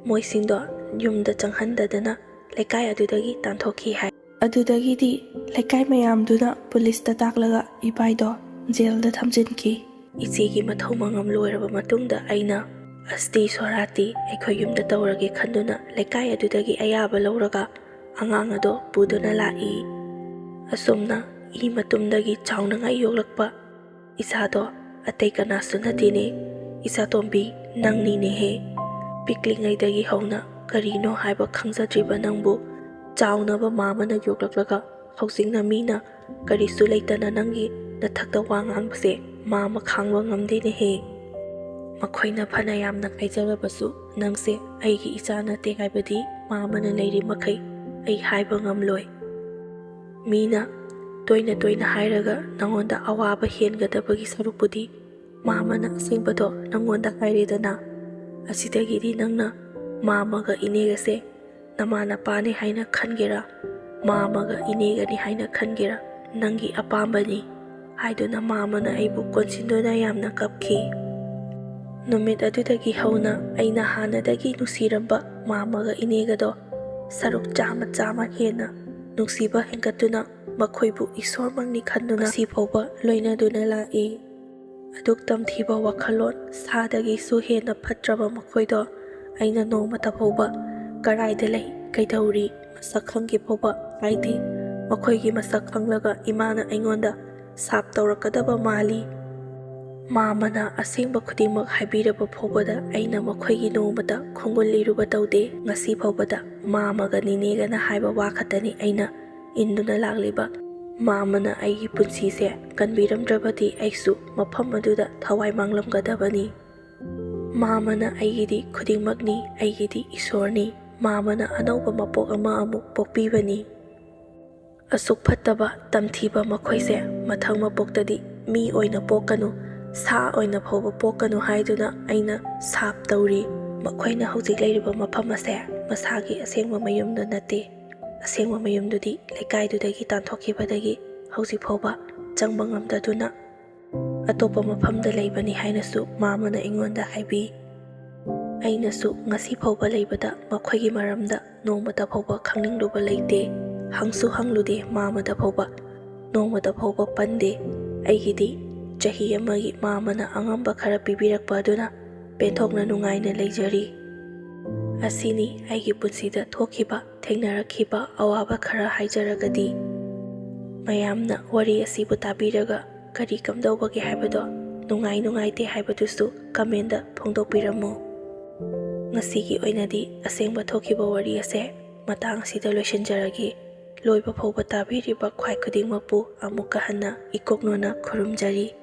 ꯃꯣꯏꯁꯤꯡꯗꯣ ꯌꯨꯝꯗ ꯆꯪꯍꯟꯗꯗꯅ ꯂꯩꯀꯥꯏ ꯑꯗꯨꯗꯒꯤ ꯇꯥꯟꯊꯣꯛꯈꯤ ꯍꯥꯏ꯫ ꯑꯗꯨꯗꯒꯤꯗꯤ ꯂꯩꯀꯥꯏ ꯃꯌꯥꯝꯗꯨꯅ ꯄꯨꯂꯤꯁꯇ ꯇꯥꯛꯂꯒ ꯏꯕꯥꯏꯗꯣ ꯖꯦꯜꯗ ꯊꯝꯖꯤꯟꯈꯤ꯫ ꯏꯆꯦꯒꯤ ꯃꯊꯧ ꯃꯉꯝ ꯂꯣꯏꯔꯕ ꯃꯇꯨꯡꯗ ꯑꯩꯅ ꯑꯁꯇꯤ ꯁꯣꯔꯥꯇꯤ ꯑꯩꯈꯣꯏ ꯌꯨꯝꯗ ꯇꯧꯔꯒꯦ ꯈꯟꯗꯨꯅ ꯂꯩꯀꯥꯏ ꯑꯗꯨꯗꯒꯤ ꯑꯌꯥꯕ ꯂꯧꯔꯒ ꯑꯉꯥꯡ ꯑꯗꯣ ꯄꯨꯗꯨꯅ ꯂꯥꯛꯏ꯫ ꯑꯁꯨꯝꯅ ꯏ ꯃꯇꯨꯝꯗꯒꯤ ꯆꯥꯎꯅꯉꯥꯏ ꯌꯣꯛꯂꯛꯄ ꯏꯆꯥꯗꯣ ꯑꯇꯩ ꯀꯅꯥꯁꯨ ꯅꯠꯇꯦꯅꯦ, ꯏꯆꯥꯇꯣꯝꯕꯤ ꯅꯪꯅꯤꯅꯦꯍꯦ꯫ ꯄꯤꯛꯂꯤꯉꯩꯗꯒꯤ ꯍꯧꯅ ꯀꯔꯤꯅꯣ ꯍꯥꯏꯕ ꯈꯪꯖꯗ꯭ꯔꯤꯕ ꯅꯪꯕꯨ ꯆꯥꯎꯅꯕ ꯃꯥꯃꯅ ꯌꯣꯛꯂꯛꯂꯒ ꯍꯧꯖꯤꯛꯅ ꯃꯤꯅ ꯀꯔꯤꯁꯨ ꯂꯩꯇꯅ ꯅꯪꯒꯤ ꯅꯊꯛꯇ ꯋꯥ ꯉꯥꯡꯕꯁꯦ ꯃꯥꯃ ꯈꯥꯡꯕ ꯉꯝꯗꯦꯅꯦꯍꯦ꯫ ꯃꯈꯣꯏꯅ ꯐꯅ ꯌꯥꯝꯅ ꯍꯥꯏꯖꯔꯕꯁꯨ ꯅꯪꯁꯦ ꯑꯩꯒꯤ ꯏꯆꯥ ꯅꯠꯇꯦ ꯍꯥꯏꯕꯗꯤ ꯃꯥꯃꯅ ꯂꯩꯔꯤ ꯃꯈꯩ ꯑꯩ ꯍꯥꯏꯕ ꯉꯝꯂꯣꯏ꯫ ꯃꯤꯅ ꯇꯣꯏꯅ ꯇꯣꯏꯅ ꯍꯥꯏꯔꯒ ꯅꯉꯣꯟꯗ ꯑꯋꯥꯕ ꯍꯦꯟꯒꯗꯕꯒꯤ ꯁꯔꯨꯛꯄꯨꯗꯤ ꯃꯥꯃꯅ ꯑꯁꯦꯡꯕꯗꯣ ꯅꯪꯉꯣꯟꯗ ꯍꯥꯏꯔꯦꯗꯅ꯫ ꯑꯁꯤꯗꯒꯤꯗꯤ ꯅꯪꯅ ꯃꯥꯃꯒ ꯏꯅꯦꯒꯁꯦ ꯅꯃꯥ ꯅꯄꯥꯅꯤ ꯍꯥꯏꯅ ꯈꯟꯒꯦꯔꯥ, ꯃꯥꯃꯒ ꯏꯅꯦꯒꯅꯤ ꯍꯥꯏꯅ ꯈꯟꯒꯦꯔꯥ, ꯅꯪꯒꯤ ꯑꯄꯥꯝꯕꯅꯤ ꯍꯥꯏꯗꯨꯅ ꯃꯥꯃꯅ ꯑꯩꯕꯨ ꯀꯣꯟꯁꯤꯟꯗꯨꯅ ꯌꯥꯝꯅ ꯀꯞꯈꯤ꯫ ꯅꯨꯃꯤꯠ ꯑꯗꯨꯗꯒꯤ ꯍꯧꯅ ꯑꯩꯅ ꯍꯥꯟꯅꯗꯒꯤ ꯅꯨꯡꯁꯤꯔꯝꯕ ꯃꯥꯃꯒ ꯏꯅꯦꯒꯗꯣ ꯁꯔꯨꯛ ꯆꯥꯝꯃ ꯆꯥꯝꯃ ꯍꯦꯟꯅ ꯅꯨꯡꯁꯤꯕ ꯍꯦꯟꯒꯠꯇꯨꯅ ꯃꯈꯣꯏꯕꯨ ꯏꯁꯣꯔꯃꯛꯅꯤ ꯈꯟꯗꯨꯅ ꯉꯁꯤ ꯐꯥꯎꯕ ꯂꯣꯏꯅꯗꯨꯅ ꯂꯥꯛꯏ꯫ ꯑꯗꯨꯛ ꯇꯝꯊꯤꯕ ꯋꯥꯈꯜꯂꯣꯟ ꯁꯥꯗꯒꯤꯁꯨ ꯍꯦꯟꯅ ꯐꯠꯇ꯭ꯔꯕ ꯃꯈꯣꯏꯗꯣ ꯑꯩꯅ ꯅꯣꯡꯃꯇ ꯐꯥꯎꯕ ꯀꯔꯥꯏꯗ ꯂꯩ, ꯀꯩꯗꯧꯔꯤ, ꯃꯁꯛ ꯈꯪꯒꯦ ꯐꯥꯎꯕ ꯍꯥꯏꯗꯦ꯫ ꯃꯈꯣꯏꯒꯤ ꯃꯁꯛ ꯈꯪꯂꯒ ꯏꯃꯥꯅ ꯑꯩꯉꯣꯟꯗ ꯁꯥꯞ ꯇꯧꯔꯛꯀꯗꯕ ꯃꯥꯜꯂꯤ꯫ ꯃꯥꯃꯅ ꯑꯁꯦꯡꯕ ꯈꯨꯗꯤꯡꯃꯛ ꯍꯥꯏꯕꯤꯔꯕ ꯐꯥꯎꯕꯗ ꯑꯩꯅ ꯃꯈꯣꯏꯒꯤ ꯅꯣꯡꯃꯇ ꯈꯣꯡꯒꯨꯜ ꯂꯤꯔꯨꯕ ꯇꯧꯗꯦ꯫ ꯉꯁꯤ ꯐꯥꯎꯕꯗ ꯃꯥꯃꯒ ꯅꯤꯅꯦꯒꯅ ꯍꯥꯏꯕ ꯋꯥ ꯈꯛꯇꯅꯤ ꯑꯩꯅ ꯏꯟꯗꯨꯅ ꯂꯥꯛꯂꯤꯕ꯫ ꯃꯥꯃꯅ ꯑꯩꯒꯤ ꯄꯨꯟꯁꯤꯁꯦ ꯀꯟꯕꯤꯔꯝꯗ꯭ꯔꯕꯗꯤ ꯑꯩꯁꯨ ꯃꯐꯝ ꯑꯗꯨꯗ ꯊꯋꯥꯏ ꯃꯥꯡꯂꯝꯒꯗꯕꯅꯤ꯫ ꯃꯥꯃꯅ ꯑꯩꯒꯤꯗꯤ ꯈꯨꯗꯤꯡꯃꯛꯅꯤ, ꯑꯩꯒꯤꯗꯤ ꯏꯁꯣꯔꯅꯤ꯫ ꯃꯥꯃꯅ ꯑꯅꯧꯕ ꯃꯄꯣꯛ ꯑꯃ ꯑꯃꯨꯛ ꯄꯣꯛꯄꯤꯕꯅꯤ꯫ ꯑꯁꯨꯛ ꯐꯠꯇꯕ, ꯇꯝꯊꯤꯕ ꯃꯈꯣꯏꯁꯦ ꯃꯊꯪ ꯃꯄꯣꯛꯇꯗꯤ ꯃꯤ ꯑꯣꯏꯅ ꯄꯣꯛꯀꯅꯨ, ꯁꯥ ꯑꯣꯏꯅ ꯐꯥꯎꯕ ꯄꯣꯛꯀꯅꯨ ꯍꯥꯏꯗꯨꯅ ꯑꯩꯅ ꯁꯥꯞ ꯇꯧꯔꯤ꯫ ꯃꯈꯣꯏꯅ ꯍꯧꯖꯤꯛ ꯂꯩꯔꯤꯕ ꯃꯐꯝ ꯑꯁꯦ ꯃꯁꯥꯒꯤ ꯑꯁꯦꯡꯕ ꯃꯌꯨꯝꯗꯨ ꯅꯠꯇꯦ꯫ ꯑꯁꯦꯡꯕ ꯃꯌꯨꯝꯗꯨꯗꯤ ꯂꯩꯀꯥꯏꯗꯨꯗꯒꯤ ꯇꯥꯟꯊꯣꯛꯈꯤꯕꯗꯒꯤ ꯍꯧꯖꯤꯛ ꯐꯥꯎꯕ ꯆꯪꯕ ꯉꯝꯗꯗꯨꯅ ꯑꯇꯣꯞꯄ ꯃꯐꯝꯗ ꯂꯩꯕꯅꯤ ꯍꯥꯏꯅꯁꯨ ꯃꯥꯃꯅ ꯑꯩꯉꯣꯟꯗ ꯍꯥꯏꯕꯤ꯫ ꯑꯩꯅꯁꯨ ꯉꯁꯤ ꯐꯥꯎꯕ ꯂꯩꯕꯗ ꯃꯈꯣꯏꯒꯤ ꯃꯔꯝꯗ ꯅꯣꯡꯃꯇ ꯐꯥꯎꯕ ꯈꯪꯅꯤꯡꯂꯨꯕ ꯂꯩꯇꯦ꯫ ꯍꯪꯁꯨ ꯍꯪꯂꯨꯗꯦ ꯃꯥ ꯑꯃꯗ ꯐꯥꯎꯕ꯫ ꯅꯣꯡꯃꯇ ꯐꯥꯎꯕ ꯄꯟꯗꯦ꯫ ꯑꯩꯒꯤꯗꯤ ꯆꯍꯤ ꯑꯃꯒꯤ ꯃꯥ ꯑꯃꯅ ꯑꯉꯝꯕ ꯈꯔ ꯄꯤꯕꯤꯔꯛꯄ ꯑꯗꯨꯅ ꯄꯦꯟꯊꯣꯛꯅ ꯅꯨꯡꯉꯥꯏꯅ ꯂꯩꯖꯔꯤ꯫ ꯑꯁꯤꯅꯤ ꯑꯩꯒꯤ ꯄꯨꯟꯁꯤꯗ ꯊꯣꯛꯈꯤꯕ, ꯊꯦꯡꯅꯔꯛꯈꯤꯕ ꯑꯋꯥꯕ ꯈꯔ ꯍꯥꯏꯖꯔꯒꯗꯤ꯫ ꯃꯌꯥꯝꯅ ꯋꯥꯔꯤ ꯑꯁꯤꯕꯨ ꯇꯥꯕꯤꯔꯒ ꯀꯔꯤ ꯀꯝꯗꯧꯕꯒꯦ ꯍꯥꯏꯕꯗꯣ, ꯅꯨꯡꯉꯥꯏ ꯅꯨꯡꯉꯥꯏꯇꯦ ꯍꯥꯏꯕꯗꯨꯁꯨ comment ꯐꯣꯡꯗꯣꯛꯄꯤꯔꯝꯃꯨ꯫ ꯉꯁꯤꯒꯤ ꯑꯣꯏꯅꯗꯤ ꯑꯁꯦꯡꯕ ꯊꯣꯛꯈꯤꯕ ꯋꯥꯔꯤ ꯑꯁꯦ ꯃꯇꯥꯡ ꯑꯁꯤꯗ ꯂꯣꯏꯁꯤꯟꯖꯔꯒꯦ꯫ ꯂꯣꯏꯕ ꯐꯥꯎꯕ ꯇꯥꯕꯤꯔꯤꯕ ꯈ꯭ꯋꯥꯏ ꯈꯨꯗꯤꯡꯃꯛꯄꯨ ꯑꯃꯨꯛꯀ ꯍꯟꯅ ꯏꯀꯣꯛꯅꯣꯅ ꯈꯨꯔꯨꯝꯖꯔꯤ꯫